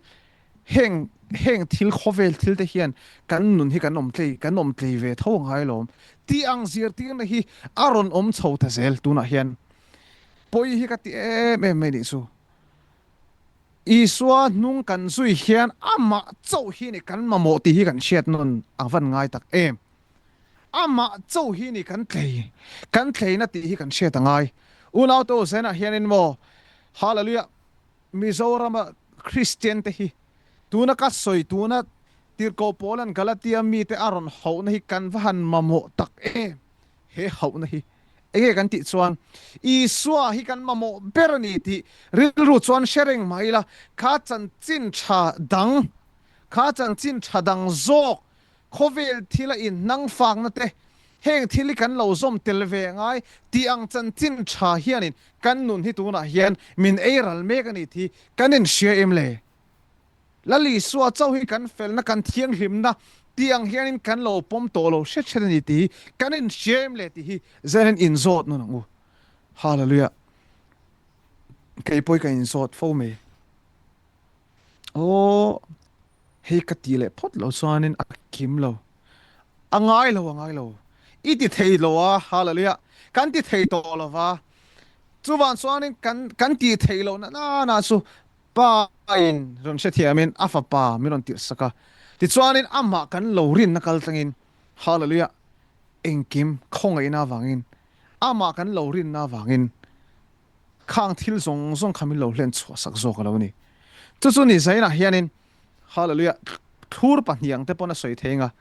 Heng heng thil khawvel thil te hian kan nun hi kan awm tlei kan awm tlei ve tho ngai lawm tih ang zirtirna hi a rawn awm chho ta zel tunah hian pawi hi ka ti em em mai nih chu. Isua hnung kan zui hian amah chauh hi ni kan mamawh tih hi kan hriat nawn a van ngai tak em. Amah chauh hi ni kan tlei kan tleina tih hi kan hriat a ngai. Unau te u zenah hianin maw Hallelujah. Mizorama Kristian te hi tuna ka sawi tuna Tirhkoh Paula'n Galatia mite a rawn hauhna hi kan va han mamawh tak em? He hauhna hi enge kan tih chuan Isua hi kan mamawh ber a ni tih rilru chuan hre reng mah ila kha chanchin tha dang kha chanchin tha dang zawk khawvel thila inhnang fakna te Heng thil hi kan lo zawm tel ve ngai tih ang chanchin tha hianin kan nun hi tunah hian min ei ral mek a ni tih kan inhria em le? Lal Isua chauh hi kan felna, kan thianghlimna tih ang hianin kan lo pawm tawh lo hret hret a ni tih hi kan inhria em le tih hi zanin inzawt nun ang u. Hallelujah. Kei pawh hi ka inzawt fo mai. Aw, hei ka ti leh phawt lo chuanin a kim lo. A ngai lo, a ngai lo. I ti thei lo a, hallelujah. Kan ti thei tawh lo va. Chuvang chuanin kan kan tih theih loh na nana chu Pa in rawn hrethiamin a fapa min rawn tirhsak a. Tichuanin amah kan lo rinna kal tlangin, hallelujah, engkim khawngaihna avangin, amah kan lo rinna avangin, Khang thil zawng zawng kha min lo hlen chhuah sak zawk a lo ni. Chu chu ni zainah hianin Hallelujah thlur pahniang te pawn a sawi thei anga,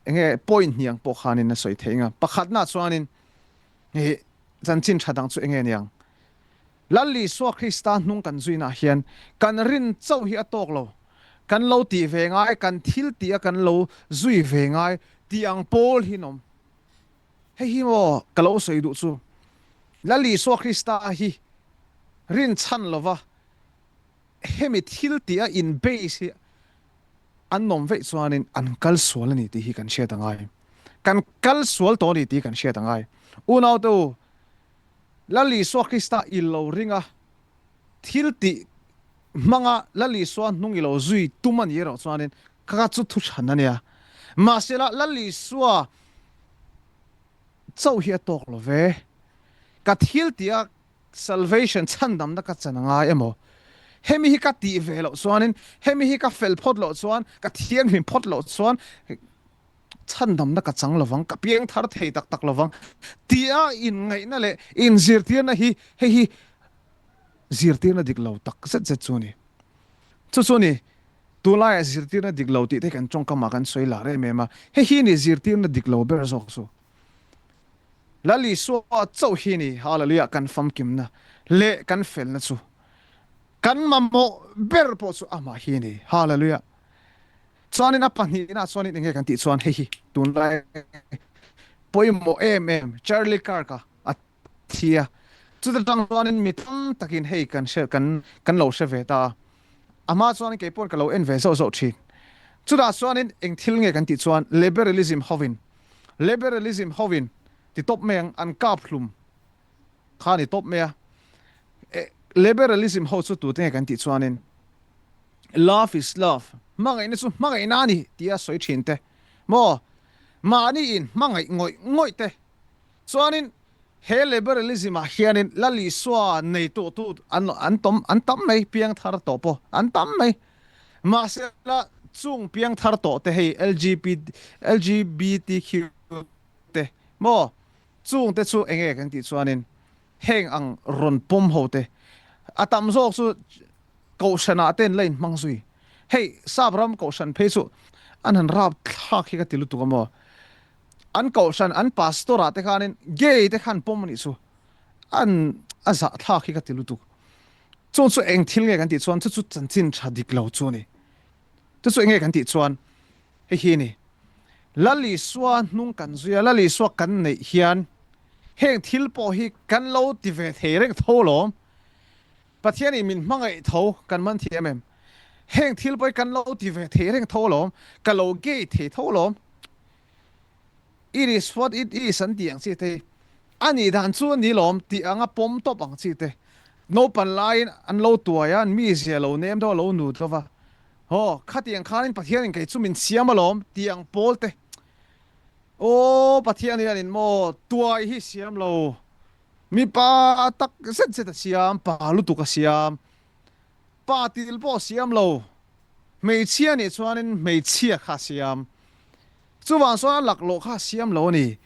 enge point hniang pawh khanin a sawi thei anga. Pakhatna chuanin. Hi chanchin tha dang chu enge niang? Lal Isua Krista hnung kan zuinaah hian kan rin chauh hi a tawk lo. Kan lo tih ve ngai, kan thil tih a kan lo zui ve ngai tih ang pawl hi an awm. Hei hi maw ka lo sawi duh chu, Lal Isua Krista hi rin chhan lova hemi thil tih a in base hi an awm veih chuanin an kal sual a ni tih hi kan hriat a ngai. Kan kal sual tawh a ni tih kan hriat a ngai. Unaute u, Lal Isua Krista i lo ring a, thil tih hmanga Lal Isua hnung i lo zui tum a ni erawh chuanin ka chu thu chhan a nia. Mahsela Lal Isua chauh hi a tawk lo ve. Ka thil tih a salvation chhandamna ka chan a ngai emaw? Hemi hi ka tih ve loh chuanin, hemi hi ka fel phawt loh chuan, ka thianghlim phawt loh chuan chhandamna ka chang lovang, ka piang thar thei tak tak lovang tia inngaihna leh inzirtirna hi hei hi zirtirna dik lo tak zet zet chu a ni. Chu chu a ni, tunlaiah zirtirna dik lo tih te kan tawngkamah kan sawi lar em em a, hei hi ni zirtirna dik lo ber zawk chu. Lal Isua chauh hi ni, Hallelujah, kan famkimna leh kan felna chu kan mamawh ber pawh chu amah hi ni, Hallelujah. Chuanin a pahnihna chuanin enge kan tih chuan hei hi tunlai pawimawh em em Charlie Kirk-a a thi a, chuta tang chuanin mi tam takin hei kan hre kan kan lo hre ve ta a, a hma chuanin kei pawhin ka lo en ve zauh zauh thin. Chutah chuanin eng thil nge kan tih chuan liberalism hovin liberalism hovin ti tawp mai ang an kap hlum kha ni tawp mai a, liberalism ho chu tute nge kan tih chuanin Love is love, hmangaihna chu hmangaihna a ni tia sawi thin te maw? Mahni in hmangaih ngawih ngawih te chuanin he liberalism ah hianin Lal Isua nei tu tu an an tawm an tam mai, piang thar tawh pawh an tam mai. Mahse la chung piang thar tawh te hei LGP LGBTQ te maw? Chung te chu enge kan tih chuanin heng ang rawn pawm ho te a tam zawk chu Kohhranah te an la inhmang zui. Hei, Sap ram kohhran phei chu an han rap thlak hi ka ti lutuk a maw? An kohhran, an pastor ah te khanin gay te khan pawm a nih chu an a zah thlak hi ka ti lutuk. Chung chu eng thil nge kan tih chuan chu chu chanchin tha dik lo chu a ni. Chu chu eng nge kan tih chuan hei hi a ni. Lal Isua hnung kan zui a, Lal Isua kan neih hian heng thil pawh hi kan lo ti ve thei reng tho lawm. Pathian in min hmangaih tho kan man thiam em? Heng thil pawh hi kan lo ti ve thei reng tho alawm, ka lo gay thei tho alawm. It is what it is an tih ang chi te hi a nih dan chu a ni lawm tih anga pawm tawp ang chi te. Naupan laiin an lo tuai a, an mizia lo nem deuh a lo nu deuh va, Haw, khatiang khanin Pathian in kei chu min siam alawm tih ang pawl te. Aw, Pathian hianin maw tuai hi siam lo. Mipa tak zet zet a siam, pa lutuk a siam. Pa til pawh a siam lo. Hmeichhia nih chuanin hmeichhia kha a siam. Chuvang chuan a laklawh kha a siam lo a ni.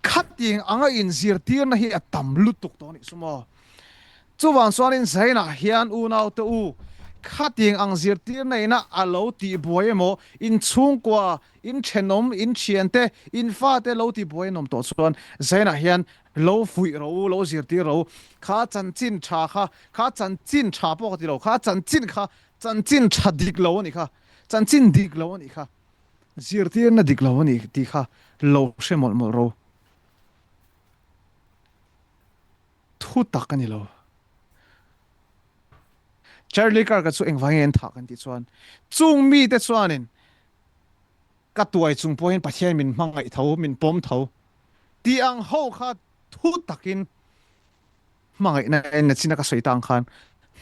Khating anga inzirtirna hi a tam lutuk tawh a nih chu maw. Chuvang chuanin Zainah hian unaute u, khating ang zirtirna ina a lo tihbuai emaw, inchhungkua, inthenawm, inthiante, infate lo tihbuai an awm tawh chuan Zainah hian Lo fuih ro u, lo zirtir ro u, kha chanchin tha kha, kha chanchin tha pawh ka ti lo, kha chanchin kha chanchin tha dik lo a nih kha, chanchin dik lo a nih kha, zirtirna dik lo a nih tih kha lo hre mawlh mawlh ro. Thu tak a ni lo. Charlie Kirk-a chu engvangin an thah kan tih chuan chung mite chuanin Ka tuai chung pawhin Pathian min hmangaih tho, min pawm tho tih ang ho kha thu takin hmangaihna in nachina ka sawi tang khan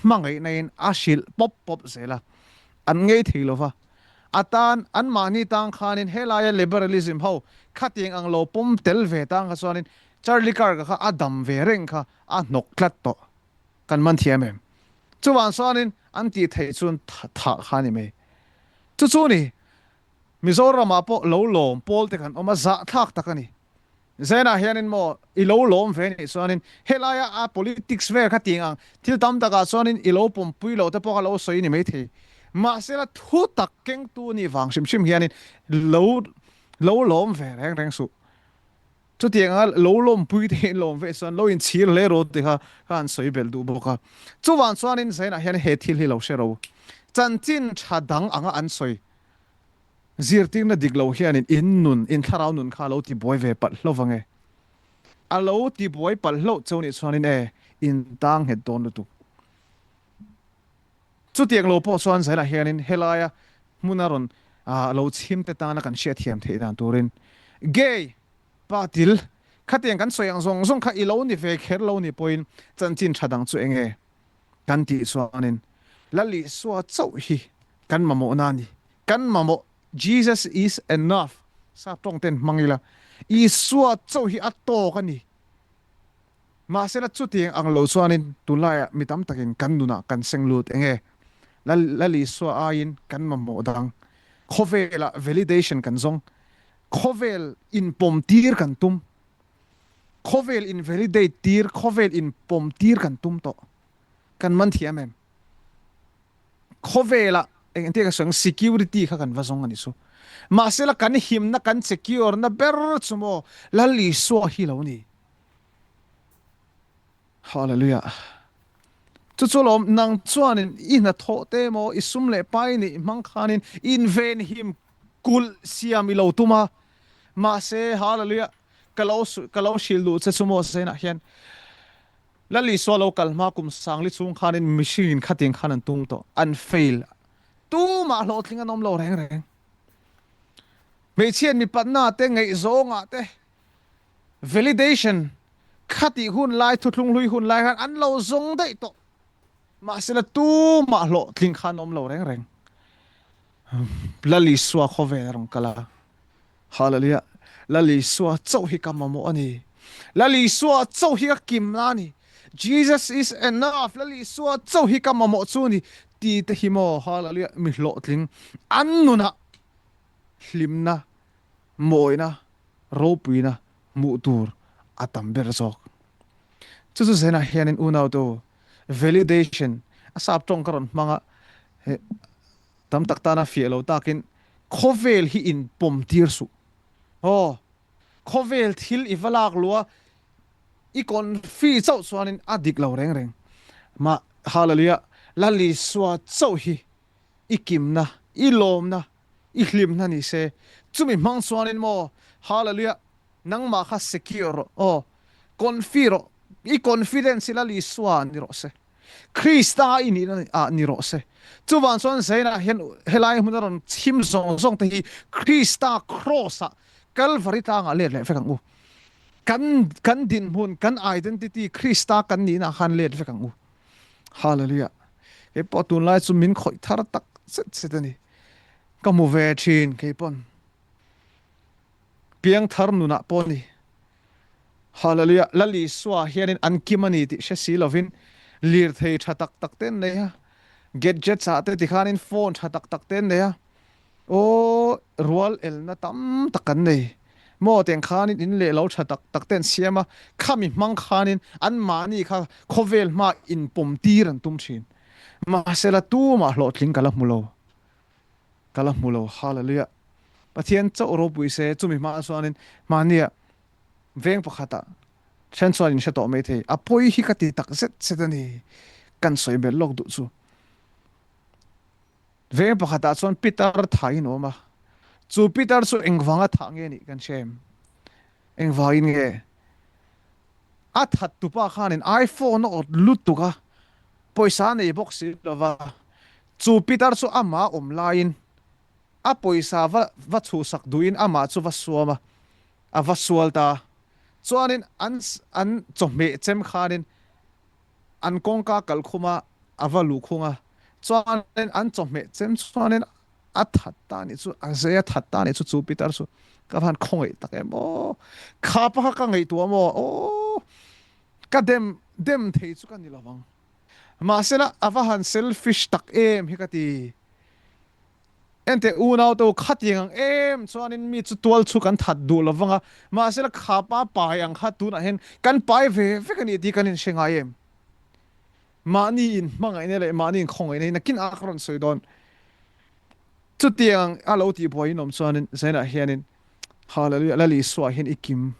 hmangaihna in a hrilh pawp pawp zel a, an ngei thei lo va. A tan anmahni tang khanin helaia liberalism ho khatiang ang lo pawm tel ve tang kha chuanin Charlie Kirk-a kha a dam ve reng kha a hnawk tlat tawh. Kan man thiam em? Chuvang chuanin an tih theih chuan thah kha a ni mai. Chu chu ni, Mizoramah pawh lo lawm pawl te kan awm a, zahthlak tak a ni. Zenah hianin maw i lo lawm ve nih chuanin helaia a politics vel kha tih ang thil tam takah chuanin i lo pawmpui loh te pawh kha lo sawi ni maithei. Mahsela thu tak kengtu nih vang hrim hrim hianin lo lo lawm ve reng reng suh. Chutianga lo lawmpui te in lawm ve chuan lo inchhir hle rawh tih kha ka han sawi belh duh bawk a. Chuvang chuanin Zainah hian he thil hi lo hre ro. Chanchin tha dang anga an sawi zirtirna dik lo hianin in nun, in thlarau nun kha a lo tibuai ve palh hlauh vang e. A lo tibuai palh hlauh cheu nih chuanin e, in tang nghet dawn lutuk. Chutiang lo pawh chuan Zainah hianin helaia hmuna rawn lo chhim te tana kan hriatthiam theih dan turin gay pa til khatiang kan sawi ang zawng zawng kha i lo ni ve kher lo ni pawhin chanchin tha dang chu enge kan tih chuanin Lal Isua chauh hi kan mamawhna a ni. Kan mamawh Jesus is enough sap tawng ten hmang ila Isua chauh hi a tawk a ni. Mahsela chutiang ang lo chuanin tunlaiah mi tam takin kan nunah kan seng lut enge? Lal Isua aiin kan mamawh dang. Khawvelah validation kan zawng. Khawvel inpawm tir kan tum. Khawvel in validate tir, khawvel inpawm tir kan tum tawh. Kan man thiam em? Khawvelah eng engtia ka sawi ang security kha kan va zawng a ni chu. Mahsela kan himna kan secure na ber chu maw Lal Isua hi lo ni. Hallelujah. Chu chu lawm nang chuanin i hnathawh te maw i sum leh pai neih hmang khanin invenhim kulh siam i lo tum a. Mahse hallelujah ka lo ka lo hrilh duh che chu maw Zainah hian Lal Isua lo kal hma kum sangli chung khanin mihringin khatin khan an tum tawh an fail tumah hlawhtling an awm lo reng reng. Hmeichhiat mipatna te ngaihzawngah te Validation khatih hun lai thuthlung hlui hun lai khan an lo zawng daih tawh. Mahsela tumah hlawhtling kha an awm lo reng reng. Lal Isua khawvel a rawn kal a. Hallelujah. Lal Isua chauh hi ka mamawh a ni. Lal Isua chauh hi ka kimna a ni. Jesus is enough. Lal Isua chauh hi ka mamawh chu ni. Ti te hi maw hallelujah mi hlawhtling an nunah hlimna mawina ropuina hmuh tur a tam ber zawk. Chu chu zenah hianin unautu validation a sap tawng ka rawn hmang a, he tam tak tana fiah lo takin khawvel hi in pawm tir suh. Aw, khawvel thil i va lak lua i confi chauh chuanin a dik lo reng reng. Mah hallelujah Lal Isua chauh hi i kimna, i lawmna, I hlimna ni se, chumi hmang chuanin maw, Hallelujah, nangmah kha secure rawh, aw, confi rawh, i confidence i Lal Isua ah ni rawh se, Krista i nihna ah ni rawh se. Chuvang chuan Zainah hian helai hmuna rawn chhim zawng zawng te hi Krista cross ah, Calvary tlangah let leh vek ang u. Kan kan dinhmun, kan identity Krista kan nihna ah khan let vek ang u. Hallelujah. Kei pawh tunlai chu min khawih thar tak zet zet a ni. Ka hmu ve thin kei pawn. Piangthar nunah pawh ni. Hallelujah. Lal Isua hianin an kim a ni tih hre si lovin lirthei tha tak tak te an nei a. Gadgets ah te tikhanin phone tha tak tak te an nei a. Aw, rual elna tam tak kan nei. Maw tiang khanin in leh lo tha tak tak te an siam a, khami hmang khanin anmahni kha khawvel hmaa inpawm tir an tum thin. Mahsela tumah hlawhtling ka la hmu lo. Ka la hmu lo. Hallelujah. Pathian chauh ropui se, chumi hma chuanin mahnia veng pakhatah then chuan in hre tawh mai thei. A pawi hi ka ti tak zet zet a ni. Kan sawi belh lawk duh chu. Veng pakhatah chuan Peter thah in awm a, chu Peter chu engvanga thah nge nih kan hre em? Engvangin nge? A that tupa khanin iPhone a awt lutuk a, pawisa a nei bawk si lova, chu Peter chu amah awm laiin a pawisa va va chhuhsak duhin amah chu va suam a, a va sual ta. Chuanin an an chawhmeh chem khanin An kawngka kal khum a, a va luh khung a, chuanin an chawhmeh chem chuanin a that ta nih chu, a zei a that ta nih chu, chu pitar chu ka van khawngaih tak em aw, kha pa kha ka ngaihtuah maw aw, ka dem dem thei chu ka ni lo vang, mahsela a va han selfish tak em hi ka ti. Enteh unau te u, khatiang ang em chuanin mi chu tual chu kan that duh lo vang a, mahsela kha pa pai ang kha tunah hian kan pai ve vek a ni tih kan inhre ngai em? Mahni in hmangaihna leh mahni in khawngaihna hi nakin a ka rawn sawi dawn. Chutiang a lo tihbuai in awm chuanin zainah hianin Hallelujah Lal Isua hian i kim.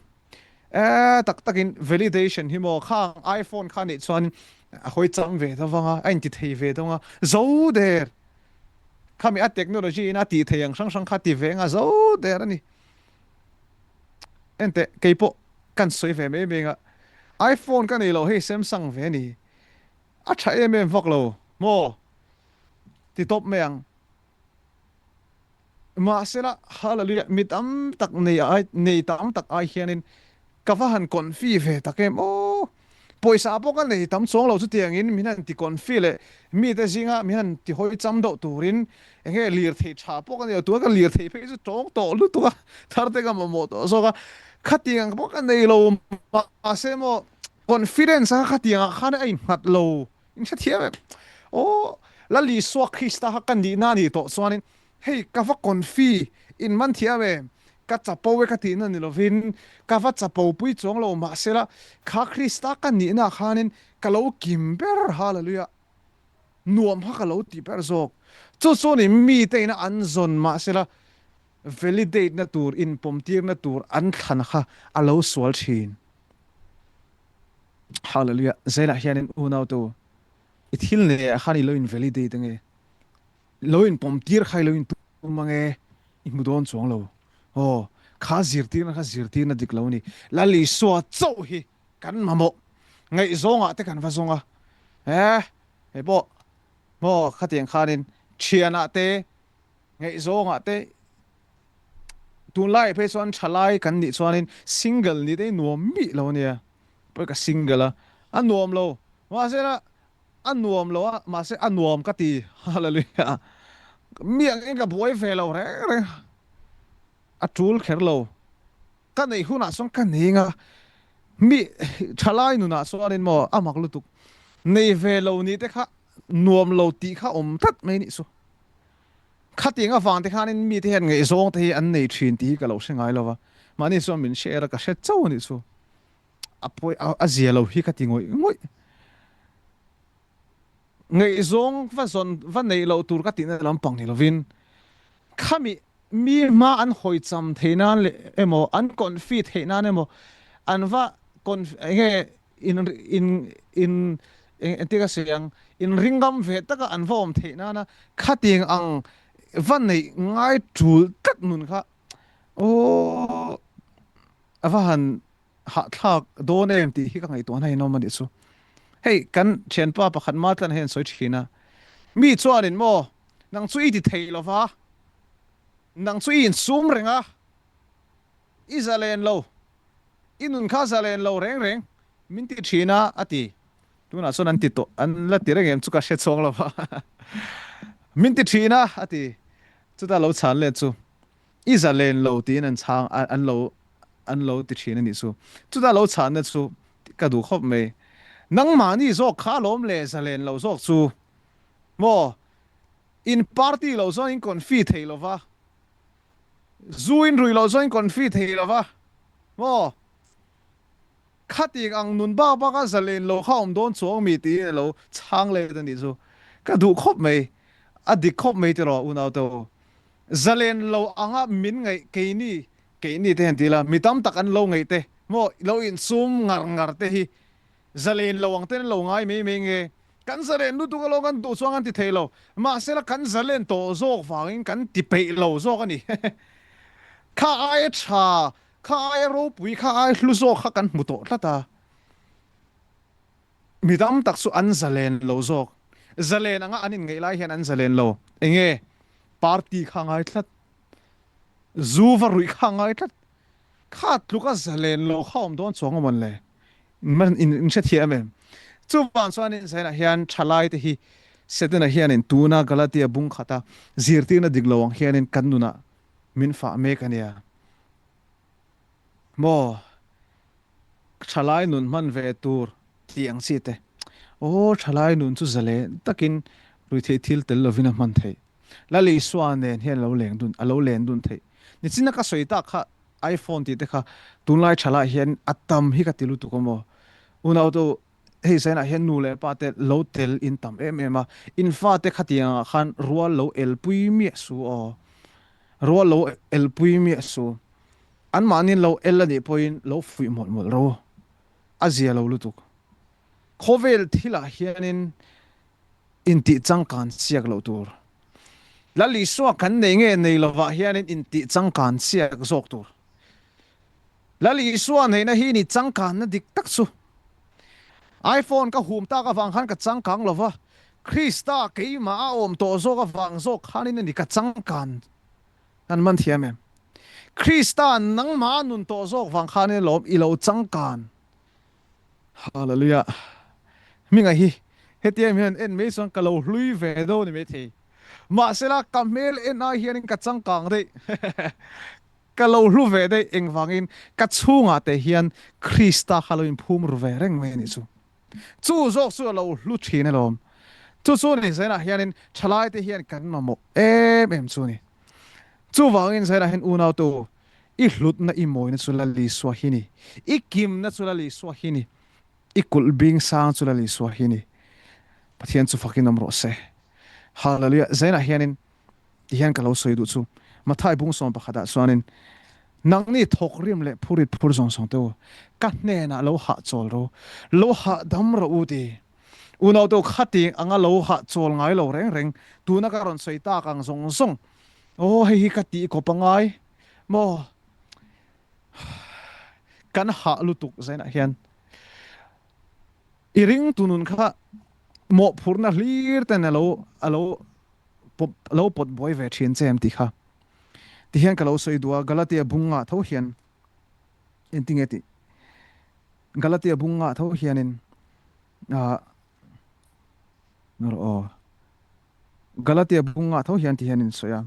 E tak takin validation hi maw khang iPhone kha nih chuan a hawi chang ve deuh vang a, a inti thei ve deuh a, zo der khami a technology in a tih thei ang hrang hrang kha ti ve anga zo der a ni. Enteh keipawh kan sawi ve mai mai anga iPhone ka nei lo hei Samsung ve a ni. A tha em em vak lo maw ti tawp mai ang. Mahsela, Hallelujah, mi tam tak nei ai, nei tam tak ai hianin ka va han confi ve tak em aw. Pawisa pawh ka nei tam chuang lo chutiangin min han ti confi leh mite zinga min han ti hawi cham deuh turin enge lirthei tha pawh ka nei lo, tuna ka lirthei phei chu tawng tawh lutuk a, thar te ka mamawh tawh zawk a, khatiang pawh ka nei lo mahse maw confidence a khatiangah khan a innghat lo. In hrethiam em? Aw, Lal Isua Krista kha ka nihna a nih tawh chuanin hei ka va confi in man thiam em? Ka chapo e ka tihna ni lovin ka va chapo pui chuang lo mahsela kha Krista ka nihna khanin ka lo kim ber Hallelujah nuam kha ka lo ti ber zawk. Chu chu ni mite ina an zawn mahsela validate na tur inpawmtirna tur an thlan kha a lo sual thin. Hallelujah. Zelah hianin unau tu i thil nei ah khan i lo in validate ange. Lo in pawm tir kha i lo in tum ange. I hmu dawn chuang lo. Aw, kha zirtirna kha zirtirna dik lo a ni. Lal Isua chauh hi kan mamawh. Ngaihzawngah te kan va zawng a. Eh, hei pawh maw khatiang khanin thianah te ngaihzawngah te Tunlai phei chuan thalai kan nih chuanin single nih te hi nuam mih lo ania, pawi ka single a, a nuam lo, mahse la a nuam lo a, mahse a nuam ka ti, hallelujah, mi angin ka buai ve lo reng reng, a tul kher lo, ka neih hunah chuan ka nei anga, mi thalai nunah chuanin maw a mak lutuk, nei ve lo nih te kha nuam lo tih kha awm tlat mai nih chu. Khatiang avang te khanin mite hian ngaihzawng te hi an nei thin tih hi ka lo hre ngai lo va, mahni chuan min share a, ka hre chauh a nih chu. A pawi a zia lo hi ka ti ngawih ngawih. Ngaihzawng va zawn va neih loh tur ka tihna lampang ni lovin khami mi hma an hawi cham theih nan leh emaw an confi theih nan emaw an va confi enge in in in engtin ka sawi ang inringam ve taka an va awm theih nana khatiang ang va neih ngai tul tlat nun kha aw a va han hahthlak dawn em tih hi ka ngaihtuah na inawm a nih chu. Hei kan thianpa pakhat Matlan hian sawi thin a, mi chuanin maw nang chu i ti thei lova, nang chu i insum reng a, i zalen lo, I nun kha zalen lo reng reng min ti thin a, a ti. Tunah chuan an ti tawh, an la ti reng em chu ka hre chhuak lo va. Min ti thin a, a ti. Chuta lo chhan let chu, I zalen lo tiin an chhang, an lo, an lo ti thin a nih chu. Chuta lo chhanna chu ka duh khawp mai. Nangmahni zawk kha alawm le zalen lo zawk chu maw? In party lo chuan in confi thei lo va. Zu in rui loh chuan in confi thei lo va maw? Khating ang nun bak bak a zalen lo kha awm dawn chuang mi tiin a lo chhang let a nih chu. Ka duh khawp mai. A dik khawp mai tiraw unau te u. Zalen lo anga min ngaih keini keini te hian ti ila mi tam tak an lo ngaih te maw lo insum ngar ngar te hi Zalen lo ang ten lo ngai mai mai nge? Kan zalen lutuk alawm kan duh chuan kan ti thei lo. Mahsela kan zalen tawh zawk vangin kan ti peih lo zawk a ni. Kha aia tha, kha aia ropui, kha aia hlu zawk kha kan hmu tawh tlat a. Mi tam tak chu an zalen lo zawk. Zalen anga an inngeih lai hian an zalen lo. Enge? Party kha ngai tlat. Zu va ruih kha ngai tlat. Kha tluka zalen lo kha awm dawn chuang awm an le. In hrethiam em? Chuvang chuanin Zainah hian thalai te hi Setana hianin tuna Galatia bung khata zirtirna dik lo ang hianin kan nunah min fah mek a nia. Maw thalai nun hman ve tur tih ang chi te. Aw thalai nun chu zalen takin ruihtheih thil tel lovin a hman theih. Lal Isua nen hian a lo leng dun, a lo len dun theih. Nichina ka sawi tak kha iPhone tih te kha tunlai thalah hian a tam hi ka ti lutuk a maw. Unau tu hei zainah hian nu leh pa te lo tel in tam em em a, in fate khatiangah khan rual lo elpui miah su aw. Rual lo elpui miah su. Anmahniin lo el a nih pawhin lo fuih mawlh mawlh ro. A zia lo lutuk. Khawvel thilah hianin intih changkan siak loh tur. Lal Isua kan nei nge nei lovah hianin intih changkan siak zawk tur. Lal Isua neihna hi ni changkanna dik tak chu. iPhone ka hum tak avang khan ka changkang lova, Krista keimah a awm tawh zawk avang zawk khanin a ni ka changkan. Kan man thiam em? Krista nangmah a nun tawh zawk vang khanin alawm i lo changkan. Hallelujah. Hminga hi hetiang hian en mai chuan ka lo hlui ve dawn ni maithei. Mahsela ka hmel en ai hianin ka changkang daih. Ka lo hlu ve daih engvangin ka chhungah te hian Krista kha lo inphum ru ve reng mai a nih chu. Chu zawk chu a lo hlu thin alawm. Chu chu ni zainah hianin thalaite hian kan mamawh em em chu a ni. Chuvangin zainah hian unautu i hlutna i mawina chu Lal Isua hi ni. I kimna chu Lal Isua hi ni. I kulh bing sang chu Lal Isua hi ni. Pathian chu fakin awm rawh se. Hallelujah. Zainah hianin Ti hian ka lo sawi duh chu. Mathai bung sawm pakhatah chuanin, Nangni thawk rim leh phurit phur zawng zawng te u, ka hnenah lo hahchawl ro, lo hahdam rawh u ti. Unau te u, khating anga lo hahchawl ngai lo reng reng, tuna ka rawn sawi tak ang zawng zawng, aw hei hi ka tih kawp a ngai maw? Kan hah lutuk zainah hian i ringtu nun kha mawhphurhna hlir ten a lo a lo lo pawt buai ve thin che em tih kha ti hian ka lo sawi duh a, Galatia bung ngah tho hian engtinge tih Galatia bung ngah tho hianin ah aw Galatia bung ngah tho hian ti hian in sawi a.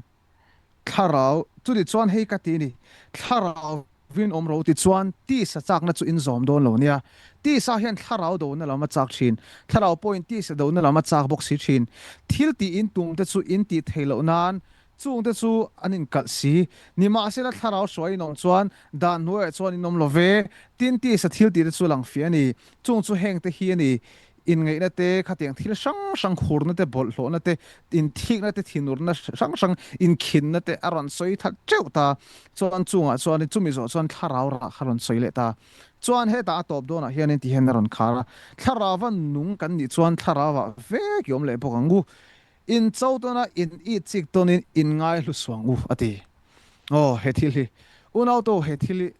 Thlarau, chuti chuan hei ka ti ni, thlarau vin awm ro ti chuan tisa chakna chu in zawm dawn lo nia. Tisa hian thlarau dona lam a chak thin, thlarau pawhin tisa dona lam a chak bawk si thin. Thil tih in tum te chu in tih theih loh nan chung te chu an inkalh si. Nimahsela thlarau hruai in awm chuan dan hnuaiah chuan in awm lo ve, tin tisa thil tih te chu lang fiah a ni. Chung chu heng te hi a ni, Inngaihna te, khatiang thil hrang hrang khurna te, bawlhhlawhna te, inthikna te, thinurna hrang hrang, inkhinna te a rawn sawi that teuh ta. Chuan chungah chuan chumi zawh chuan thlarau rah kha rawn sawi leh ta. Chuan hetah a tawp dawnah hianin ti hian a rawn khar a, Thlarauva nung kan nih chuan thlarauah vek i awm leh bawk ang u. In cho tawna in it chik tawnin in ngaihlu suang u, a ti. Aw, he thil hi. Unauto, he thil hi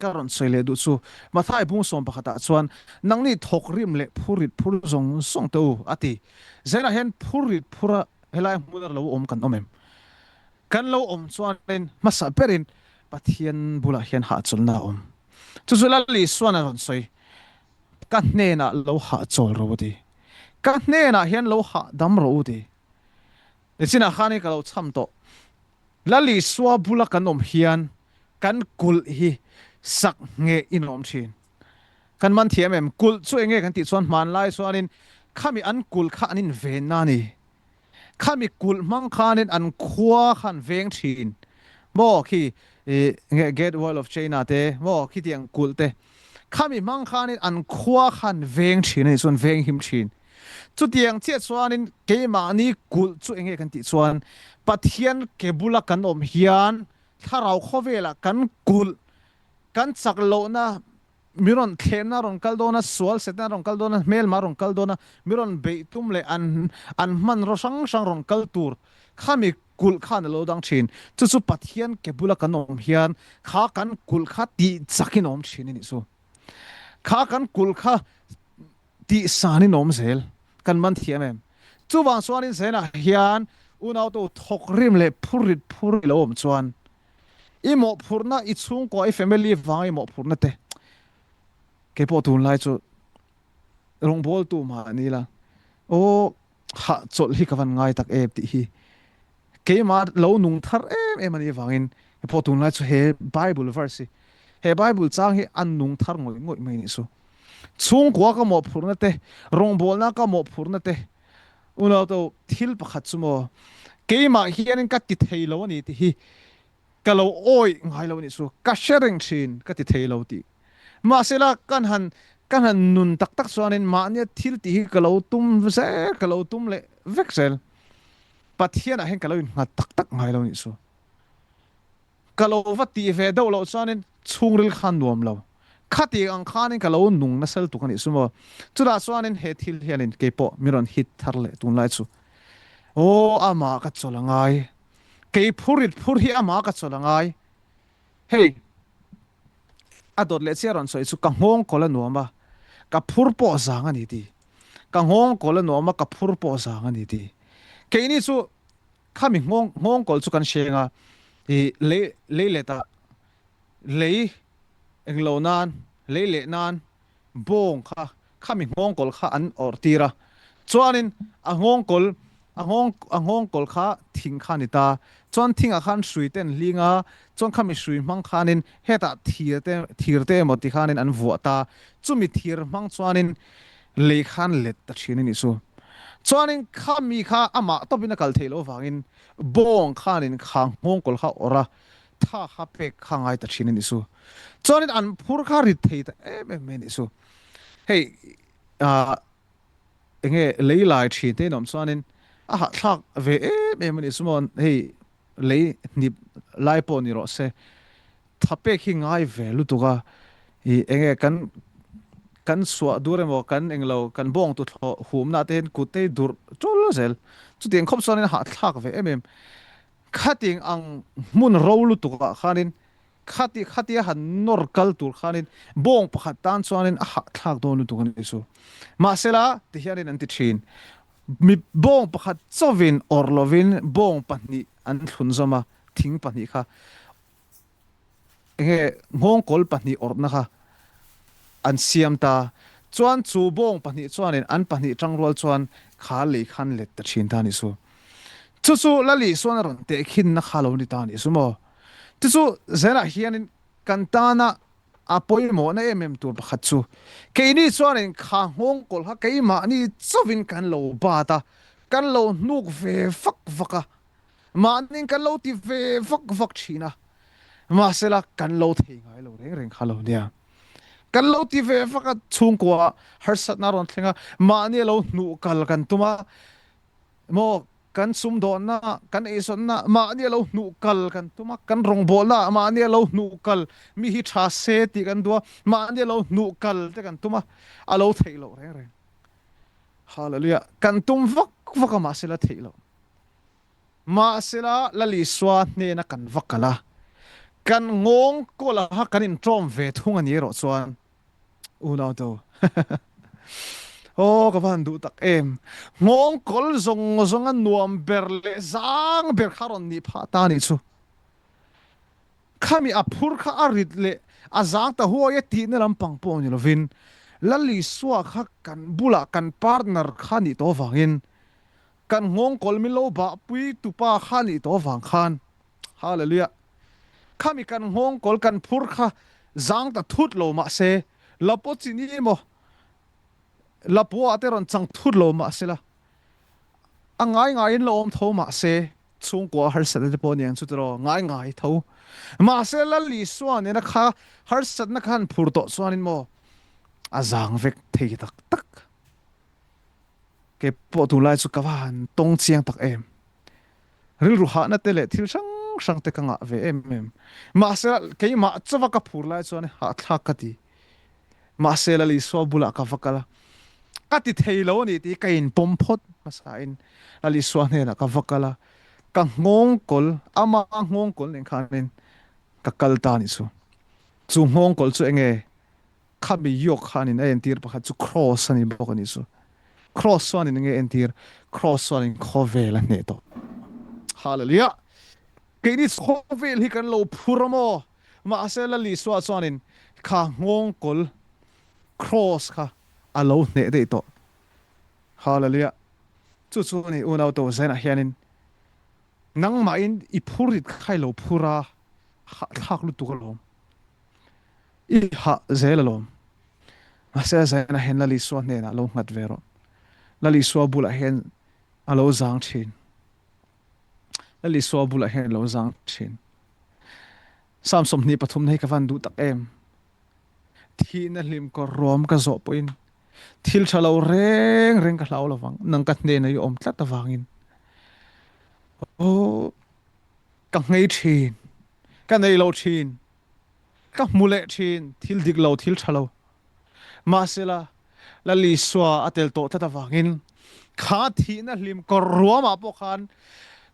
Ka rawn sawi leh duh chu, Mathai bung sawm pakhatah chuan, Nangni thawk rim leh phur rit phur zawng zawng teh u, a ti. Zelah hian phur rit phura helai hmuna lo awm kan awm em? Kan lo awm chuanin hmasa berin Pathian bulah hian hahchawlhna a awm. Chu chu Lal Isuan a rawn sawi, Ka hnenah lo hahchawl rawh u, a ti. Ka hnenah hian lo hahdam rawh u, a ti. Nichinah khanin ka lo chham tawh. Lal Isua bula kan awm hian kan kulh hi sak nge in awm thin? Kan man thiam em? Kulh chu enge kan tih chuan hmanlai chuanin khami an kulh kha an invenna a ni. Khami kulh hmang khanin an khua kha an veng thin. Maw khi nge Great Wall of China te maw khitiang kulh te khami hmang khanin an khua kha an veng thin a nih chuan veng him thin. Chutiang chiah chuanin keimahni kulh chu enge kan tih chuan Pathian ke bula kan awm hian thlarau khawvelah kan kulh, kan chak lohna, mi rawn thlemna rawn kal dawn a, sual setna rawn kal dawn a, hmelma rawn kal dawn a, mi rawn beih tum leh an an hmanraw hrang hrang rawn kal tur khami kulh khan a lo dang thin. Chu chu Pathian ke bula kan awm hian kha kan kulh kha tih chakin a awm thin a nih chu. Kha kan kulh kha tih sanin awm zel kan man thiam em? Chuvang chuanin Zenah hian unautu thawk rim leh phur rit phur i lo awm chuan i mawhphurhna, i chhungkua, i family vanga i mawhphurhna te keipawh tunlai chu rawngbawltu mah ni la aw hahchawlh hi ka van ngai tak em tih hi Keimah lo nung thar em em a nih avangin pawh tunlai chu he Bible verse hi, he Bible chang hi a nung thar ngawih ngawih mai nih chu. Chhungkua ka mawhphurhna te, rawngbawlna ka mawhphurhna te, unauto thil pakhat chu maw keimah hianin ka ti thei lo a ni tih hi ka lo awih ngai lo nih chu. Ka hre reng thin ka ti thei lo tih. Mahsela kan han kan han nun tak tak chuanin mahnia thil tih hi ka lo tum zel, ka lo tum leh vek zel. Pathianah hian ka lo innghat tak tak ngai lo nih chu. Ka lo va tih ve deuh loh chuanin chhungril kha nuam lo. Khati ang khanin ka lo nung nasal tuk a nih chu maw. Chutah chuanin he thil hianin keipawh min rawn hit thar leh tunlai chu. Aw amah ka chawlh a ngai. Kei phurit phur hi amah ka chawlh a ngai. Hei a dawt leh chiah rawn sawi chu ka nghawng kawl a nuam a, ka phur pawh zang a ni ti. Ka nghawng kawl a nuam a, ka phur pawh zang a ni ti. Keini chu Khami nghawng nghawngkawl chu kan hreng a, i lei lei let ah lei englo nan lei leh nan bawng kha khami nghawngkawl kha an awrh tir a, chuanin a nghawngkawl a nghawng a nghawngkawl kha thing kha a ni ta, chuan thingah khan hrui te an hling a, chuan khami hrui hmang khanin hetah thir te thir te emaw ti khanin an vuah ta, chumi thir hmang chuanin lei khan let ta thin a nih chu. Chuanin kha mi kha amah tawpin a kal theih loh avangin bawng khanin kha nghawngkawl kha awrh a, tha kha pek kha ngai ta thin a nih chu. Chuanin an phur kha rit thei ta em em mai a nih chu. Hei ah enge lei lai thin te in awm chuanin a hahthlak ve em em a nih chu maw, hei lei hnip lai pawh ni rawh se. Tha pek hi ngai ve lutuk a, i enge kan kan suah dur emaw kan englo kan bawng tu thlawh humna te hian kut te hi durh tul zel. Chutiang khawp chuanin a hahthlak ve em em. Khating ang hmun ro lutuk ah khanin khati khatia han nawr kal tur khanin bawng pakhat tan chuanin a hahthlak dawn lutuk a ni chu. Mahsela tihianin an ti thin. Mi bawng pakhat chawin awrh lovin bawng pahnih an thlunzawm a, thing pahnih kha Enge nghawngkawl pahnih awrhna kha an siam ta. Chuan chu bawng pahnih chuanin an pahnih tangrual chuan kha lei khan let ta thin ta a nih chu. Chu chu Lali chuan a rawn tehkhinna kha lo ni ta a nih chu maw. Chu chu zelah hianin kan tana a pawimawhna em em tur pakhat chu keini chuanin kha nghawngkawl kha keimahni chauhin kan lo bat a, kan lo hnuk ve vak vak a. Mahniin kan lo ti ve vak vak thin a, mahsela kan lo thei ngai lo reng reng kha lo nia. Kan lo ti ve vak a, chhungkua harsatna a rawn thleng a, mahni a lo hnuh kal kan tum a, maw kan sumdawnna, kan eizawnna, mahni a lo hnuh kal kan tum a, kan rawngbawlna mahni a lo hnuh kal, mi hi tha se tih kan duh a, mahni a lo hnuh kal te kan tum a, a lo theih loh reng reng. Hallelujah! Kan tum vak vak a mahsela theih loh. Mahsela Lal Isua hnena kan va kal a, kan nghawng kawlh a kan inṭawm ve thung a ni erawh chuan unau to aw ka va han duh tak em! Nghawng kawl zawng zawnga nuam ber leh zang ber kha rawn nih phah ta a nih chu. Khami a phur kha a rit leh a zang ta huai e tihna lampang pawh ni lovin Lal Isua kha kan bulah kan partner kha nih tawh avangin Kan nghawngkawl min lo bahpui tupa kha nih tawh avang khan Hallelujah Khami kan nghawngkawl kan phur kha zang ta thut lo mahse Lapo chini emaw Lapua te rawn chang thut lo mahsela a ngai ngaiin la awm tho mahse chhungkua harsatna te pawh aniang chu tiraw ngai ngai tho mahse Lal Isua nena kha harsatna kha han phur tawh chuanin maw a zang vek thei tak tak. Kei pawh tunlai chu ka va han tawng chiang tak em. Rilru hahna te leh thil hrang hrang te ka ngah ve em em. Mahse keimah chawa ka phur lai chuan hahthlak ka ti. Mahse Lal Isua bulah ka va kal a, ka ti thei lo a ni tih ka inpawm phawt hmasain Lal Isua hnenah ka va kal a, ka nghawngkawl, ama nghawngkawl nen khanin ka kal ta a nih chu. Chu nghawngkawl chu enge? Khami yoke khanin a entir pakhat chu cross a ni bawk a nih chu. Cross chuanin enge entir? Cross chuanin khawvel a hneh tawh. Hallelujah! Keini khawvel hi kan lo phur a maw? Mahse Lal Isua chuanin kha nghawngkawl cross kha a lo hneh daih tawh. Hallelujah! Chu chu a ni unau to zainah hianin nangmahin i phur rit kha i lo phur a, hahthlak lutuk alawm. I hah zel alawm. Mahse a zainah hian Lal Isua hnenah lo nghat ve rawh. Lal Isua bulah hian a lo zang thin. Lal Isua bulah hian a lo zang thin. Psalm 23 na hi ka van duh tak em. Thihna hlim kawr ruam ka zawh pawhin thil tha lo reng reng ka hlau lovang. Nang ka hnena i awm tlat avangin. Oh, ka nghei thin. Ka nei lo thin. Ka hmu leh thin, thil dik lo, thil tha lo. Mahsela, Lal Isua a tel tawh tlat avangin kha thihna hlim kawr ruamah pawh khan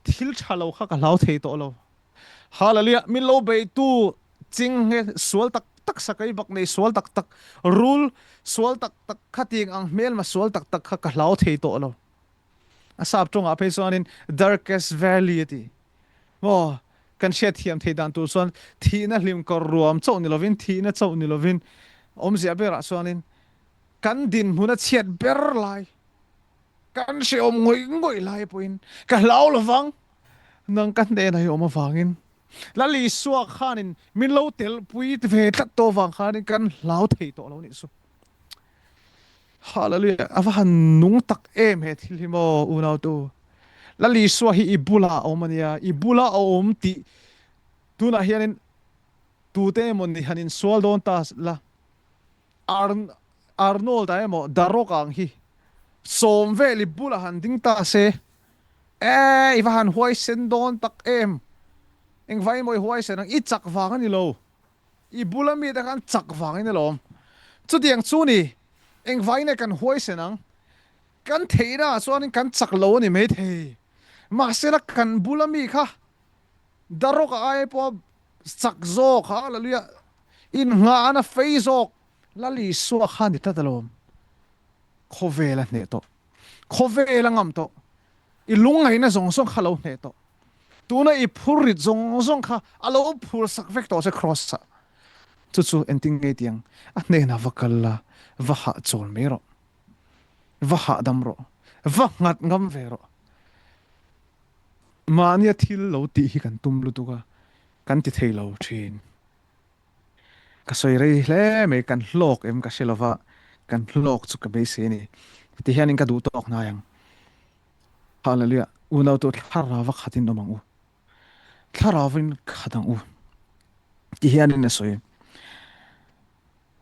thil tha lo kha ka hlau thei tawh lo. Hallelujah! Min lo beitu ching nge sual tak tak sakai bak nei sual tak tak, rul sual tak tak khatiang ang hmelma sual tak tak kha ka hlau thei tawh lo. A sap tawngah phei chuanin darkest valley a ti. Maw, kan hriat thiam thei dan tur chuan thihna hlim kawr ruam chauh ni lovin, thihna chauh ni lovin, awmzia berah chuanin kan dinhmun a chhiat ber lai, kan hrehawm ngawih ngawih lai pawhin ka hlau lovang, nang ka hnenah i awm avangin Lal Isua khanin min lo telpui ve tlat tawh avang khanin kan hlau thei tawh lo nih chu. Hallelujah. A va han nung tak em he thil hi maw unau tu. Lal Isua hi i bula a awm ania, i bula a awm tih tunah hianin tute emaw ni han insual dawn ta la. Arn Arnold a emaw Darok ang hi sawm vel i bula han ding ta se e i va han huaisen dawn tak em. Engvai emaw i huaisen ang i chak vang a ni lo. I bula mite khan chak vangin alawm. Chutiang chu ni, engvaiin nge kan huaisen ang? Kan theihna ah chuanin kan chak lo a ni maithei. Mahsela kan bula mi kha Darok a ai pawha chak zawk, Hallelujah, innghahna fei zawk Lal Isua kha ni tlat alawm. Khawvel a hneh tawh. Khawvel a ngam tawh. I lungngaihna zawng zawng kha lo hneh tawh. Tuna i phur rit zawng zawng kha a lo phur sak vek tawh che Kross ah. Chu chu engtin nge tiang a hnenah va kal la, va hahchawl mai rawh. Va hahdam rawh. Va nghat ngam ve rawh. Mahnia thil lo tih hi kan tum lutuk a, kan ti thei lo thin. Ka sawi rei hle mai, kan hlawk em ka hre lova, kan hlawk chu ka beisei a ni. Ti hianin ka duh tawk hnai ang. Hallelujah. Unau tu thlarau a khat in awm ang u. Thlarau in khat ang u. Ti hian in a sawi.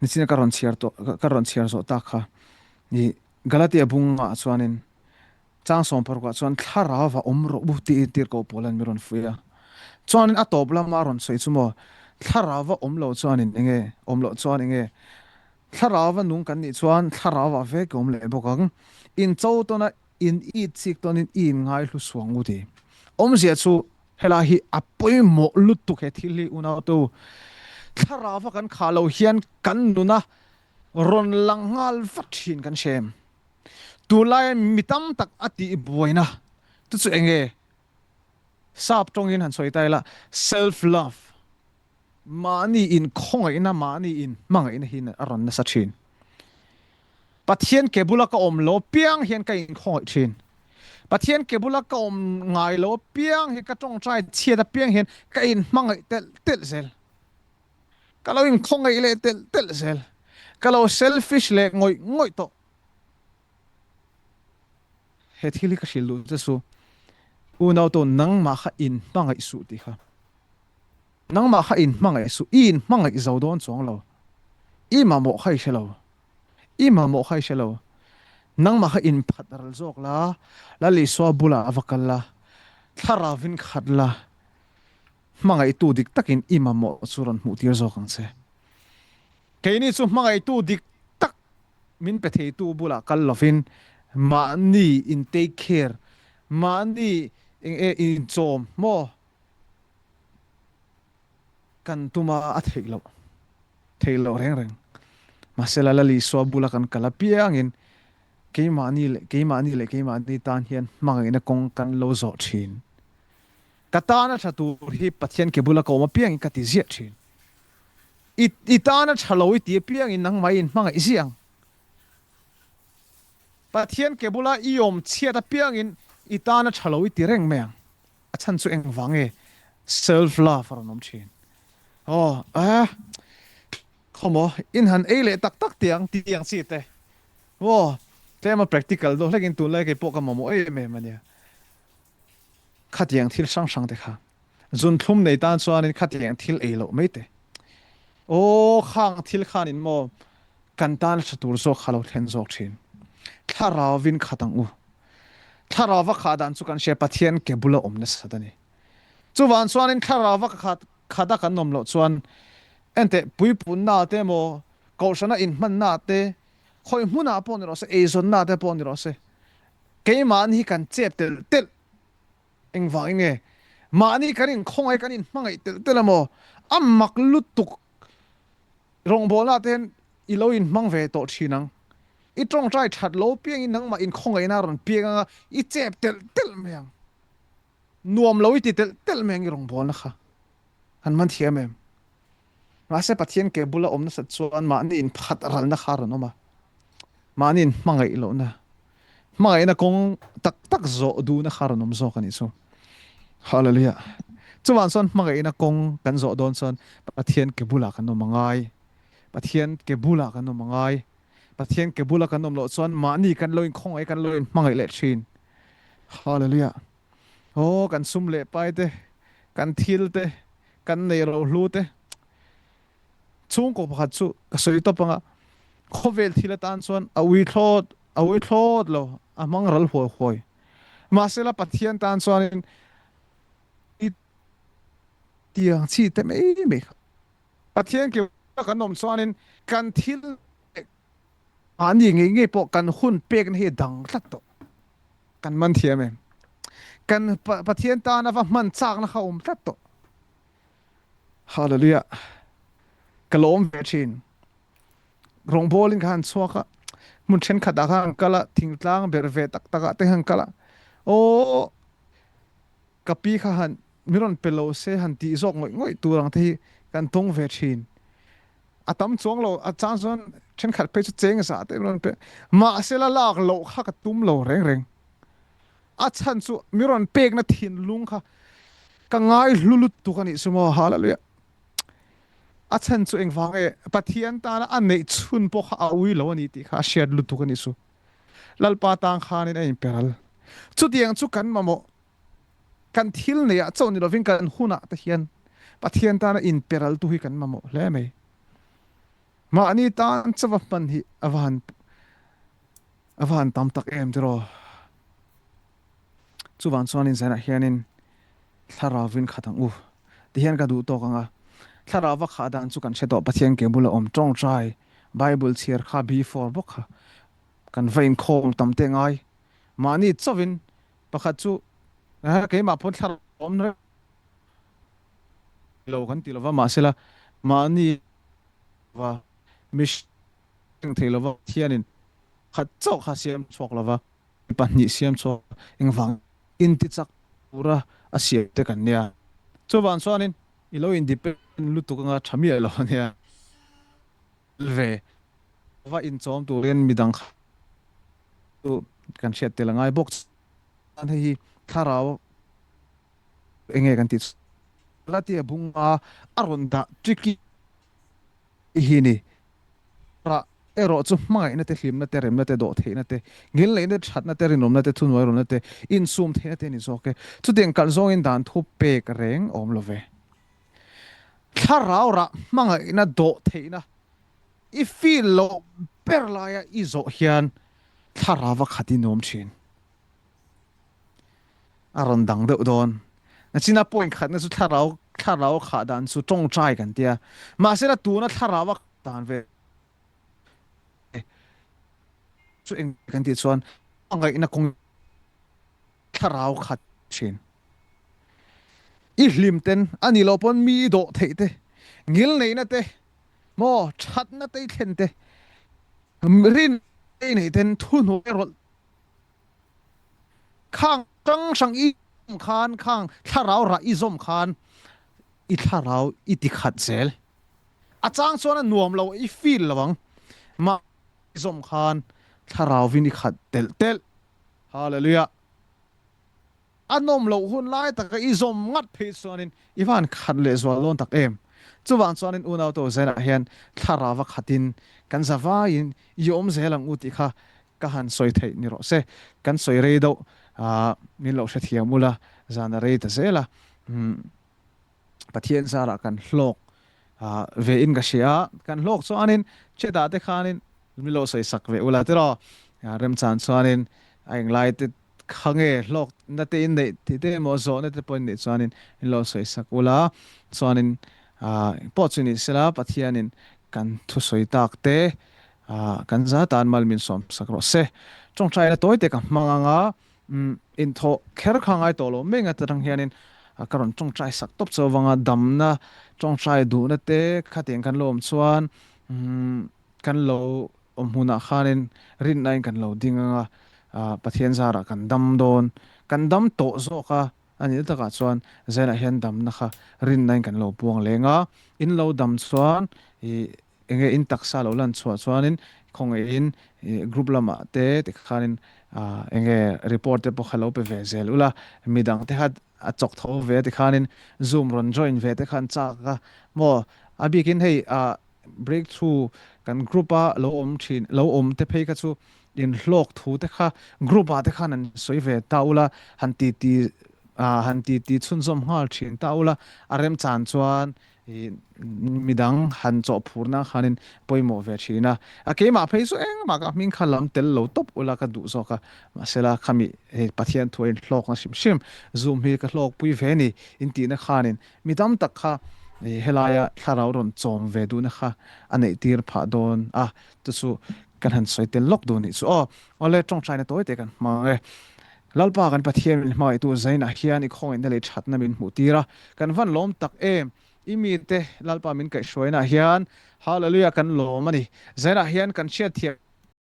Nichina ka rawn chhiar tawh ka rawn chhiar zawh tak kha. Ni Galatia bunga chuanin chang sawm parukah chuan thlarau va awm rawh u ti tir ko Paulan mi rawn fuih a. Chuanin a tawp lama rawn sawi chu maw thlarau va awm lo chuanin enge awm loh chuan enge Thlarau a nung kan nih chuan thlarau ah vek a awm leh bawk ang. In cho tawn a, in it chik tawn in i in ngai hlu suang u ti. Awmzia chu helai hi a pawimawh lutuk he thil hi unau te u. Thlarau a kan khah lo hian kan nuna rawn lang nghal vat thin kan hre em? Tunlaia mi tam tak a tih buaina te chu enge? Sap tawngin han sawi ta ila self love. Mahni in khawngaihna, mahni in hmangaihna hi a rawn nasa thin. Pathian ke bula ka awm lo piang hian ka in khawngaih thin. Pathian ke bula ka awm ngai lo piang hi ka tawngtai chhiat apiang hian ka in hmangaih telh telh zel. Ka lo in khawngaih leh telh telh zel. Ka lo selfish leh ngawih ngawih tawh. He thil hi ka hrilh duh che su. Unau to nangmah kha in hmangaih suh tih kha. Nangmah kha in hmangaih suh, i in hmangaih zo dawn chuang lo. I mamawh kha i hre lo. I mamawh kha i hre lo. Nangmah kha in phat ral zawk la, Lal Isua bulah a va kal la, thlarauin khat la, hmangaihtu dik takin i mamawh chu rawn hmuh tir zawk ang che. Keini chu hmangaihtu dik tak min pe theitu bulah kal lovin mahni in take care, mahni eng e inchawm maw? Kan tuma a theih loh, theih loh reng reng. Mahsela Lal Isua bula kan kal apiangin keimahni leh keimahni leh keimahni tan hian hmangaihna kawng kan lo zawh thin. Ka tana tha tur hi Pathian ke bula ka awm apiangin ka ti ziah thin. I i tana tha lo i ti apiangin nangmah i inhmangaih ziah ang. Pathian ke bula i awm chhiat apiangin i tana tha lo i ti reng mai ang. A chhan chu engvang nge self love a rawn awm thin. Aw eh khawmaw in han ei leh tak tak tiang tiang chi te maw tlem a practical deuh hlekin tunlai kei pawh ka mamawh em em ania. Khatiang thil hrang hrang te kha zunthlum nei tan chuanin khatiang thil ei loh mai te. Aw khang thil khanin maw kan tan tha tur zawk kha lo thlen zawk thin. Thlarauin khat ang u. Thlarauva khah dan chu kan hria Pathian ke bula awm nasat a ni. Chuvan chuanin thlarauva ka khat. khata kan awm loh chuan enteh puipunna te emaw kohhrana inhmanna te khawi hmunah pawh ni rawh se eizawnna te pawh ni rawh se keimahni hi kan chep telh telh engvangin nge mahni kan inkhawngaih kan inhmangaih telh telh emaw a mak lutuk rawngbawlna te hian i lo inhmang ve tawh thin ang i tawngtai that lo piangin nangmah inkhawngaihna rawn piang anga i chep telh telh mai ang. Nuam lo i ti telh telh mai ang i rawngbawlna kha han man thiam em? Mahse Pathian ke bula awm nasat chuan mahni in phat ralna kha a rawn awm a, mahni in hmangaih lohna, hmangaihna kawng tak tak zawh duhna kha a rawn awm zawk a nih chu. Hallelujah. Chuvang chuan hmangaihna kawng kan zawh dawn chuan Pathian ke bulah kan awm a ngai. Pathian ke bulah kan awm a ngai. Pathian ke bula kan awm loh chuan mahni kan lo inkhawngaih kan lo inhmangaih leh thin. Hallelujah. Aw kan sum leh pai te, kan thil te, kan nei ro hlu te. Chhungkaw pakhat chu ka sawi tawp anga khawvel thil atan chuan a ui thlawt a ui thlawt lo a hmang ral huai huai. Mahsela Pathian tan chuanin i tiang chi te mai mai kha. Pathian ke kan awm chuanin kan thil mahni ngei ngei pawh kan hun pekna hi a dang tlat tawh. Kan man thiam em? Kan Pathian tana va hman chakna kha awm tlat tawh. Hallelujah. Ka lawm ve thin. Rawngbawlin ka han chhuak a. Hmun thenkhatah khan kal a, thingtlang ber ve tak takah te han kal a. Aw ka pi kha han mi rawn pe lo se han tih zawk ngawih ngawih tur ang te hi kan tawng ve thin. A tam chuang lo, a chang chuan thenkhat phei chu cheng zah te rawn pe. Mahse la lak loh kha ka tum lo reng reng. A chhan chu mi rawn pekna thinlung kha ka ngai hlu lutuk a nih chu maw, hallelujah. A chhan chu engvang nge Pathian tana a neih chhun pawh kha a ui lo a ni tih kha a hriat lutuk a nih chu. Lalpa tang khanin a inperal. Chutiang chu kan mamawh kan thil neiah chauh ni lovin kan hunah te hian Pathian tana inperal tu hi kan mamawh hle mai. Mahni tan chauha hman hi a va han a va han tam tak em tiraw. Chuvang chuanin zanah hianin thlarauvin khat ang u tihian ka duh tawk ang a. Thlarauva khah dan chu kan hre tawh Pathian ke bula awm tawngtai Bible chhiar kha before bawk kha kan va inkhawm tam teh ngai. Mahni chauhin Pakhat chu keimah pawn thlarau awm reng lo kan ti lova, mahsela mahni va mihring thei lova Pathianin khat chauh kha siam chhuak lova, mi pahnih siam chhuak engvang intichak tura a siam te kan nia. Chuvang chuanin i lo independent lutuk anga tha miah lo ania. Ve va inchawm turin midang kha chu kan hriat tel a ngai bawk chuan hei hi thlarau enge kan tih chu Galatia bunga a rawn dah tricky hi ni rah erawh chu hmangaihna te hlimna te remna te dawhtheihna te ngilneihna te thatna te rinawmna te thuhnuairawlna te insum theihna te a ni zawk e chutiang kalh zawngin dan thu pek reng awm lo ve thlarau rah hmangaihna dawhtheihna I feel loh ber laia i zawh hian thlarau a khat i nuam thin. A rawn dang deuh dawn. Nachina point khatna chu thlarau thlarau a khah dan chu tawngtai kan tia. Mahsela tuna thlarau a khah dan ve chu eng kan tih chuan hmangaihna kawng thlarau khat thin. I hlim ten a nih loh pawn mi i dawh theih te, ngilneihna te, Maw thatna te i thlen te, rin te i neih ten thuhnuai rawlh khang hrang hrang i zawm khan, khang thlarau rah i zawm khan i thlarau i ti khat zel. A chang chuan a nuam lo i feel lo ang, mah i zawm khan thlarauvin i khat telh telh. Hallelujah. A nawm loh hun lai taka i zawm ngat phei chuanin i van khat leh zual dawn tak em? Chuvang chuanin unau to zenah hian thlarau a khatin kan za vaiin i awm zel ang u tih kha ka han sawi theih ni rawh se. Kan sawi rei deuh min lo hrethiam ula zan a rei ta zel a. Pathian zarah kan hlawk ve in ka hria a, kan hlawk chuanin chet ah te khanin min lo sawi sak ve ula tiraw? Remchan chuanin a englai te. kha nge hlawk na te in neih tih te emaw zawhna te pawh in neih chuanin in lo sawi sak ula chuanin pawh chu ni sela Pathianin kan thusawi tak te kan za tan mal min sawm sak rawh se. Tawngtaina tawi te ka hmang anga inthawh kher kha ngai tawh lo mai nga ta tang hianin ka rawn tawngtai sak tawp chauh avanga damna tawngtai duhna te khatiang kan lo awm chuan kan lo awm hmunah khanin rinnain kan lo ding anga Pathian zarah kan dam dawn kan dam tawh zawk a a nih takah chuan Zainah hian damna kha rinnain kan lo puang leng a in lo dam chuan i enge in taksa lo lan chhuah chuanin khawngaihin group lamah te tikhanin enge report te pawh kha lo pe ve zel ula midang te kha a chawk tho ve tikhanin zoom rawn join ve te khan chak a maw a bikin hei breakthrough kan group a lo awm thin lo awm te phei kha chu in hlawk thu te kha group ah te khan an sawi ve ta ula han ti ti han ti ti chhunzawm nghal thin ta ula a remchan chuan i midang han chawh phurna khanin pawimawh ve thin a. A keimah phei chu engmah ka hming kha lam tel lo tawp ula ka duh zawk a. Mahsela khami hei Pathian thu a inhlawkna hrim hrim Zoom hi ka hlawkpui ve ni intihna khanin mi tam tak kha helaia thlarau rawn chawm ve duhna kha a neih tir phah dawn a. Chu chu kan han sawi tel lawk duh nih chu aw. Awle tawngtaina tawi te kan hmang e. Lalpa kan Pathian min hmangaihtu Zainah hian i khawngaihna leh thatna min hmuh tir a, kan van lawm tak em! I mite Lalpa min kaihhruainaah hian Hallelujah kan lawm a ni. Zainah hian kan hriatthiam.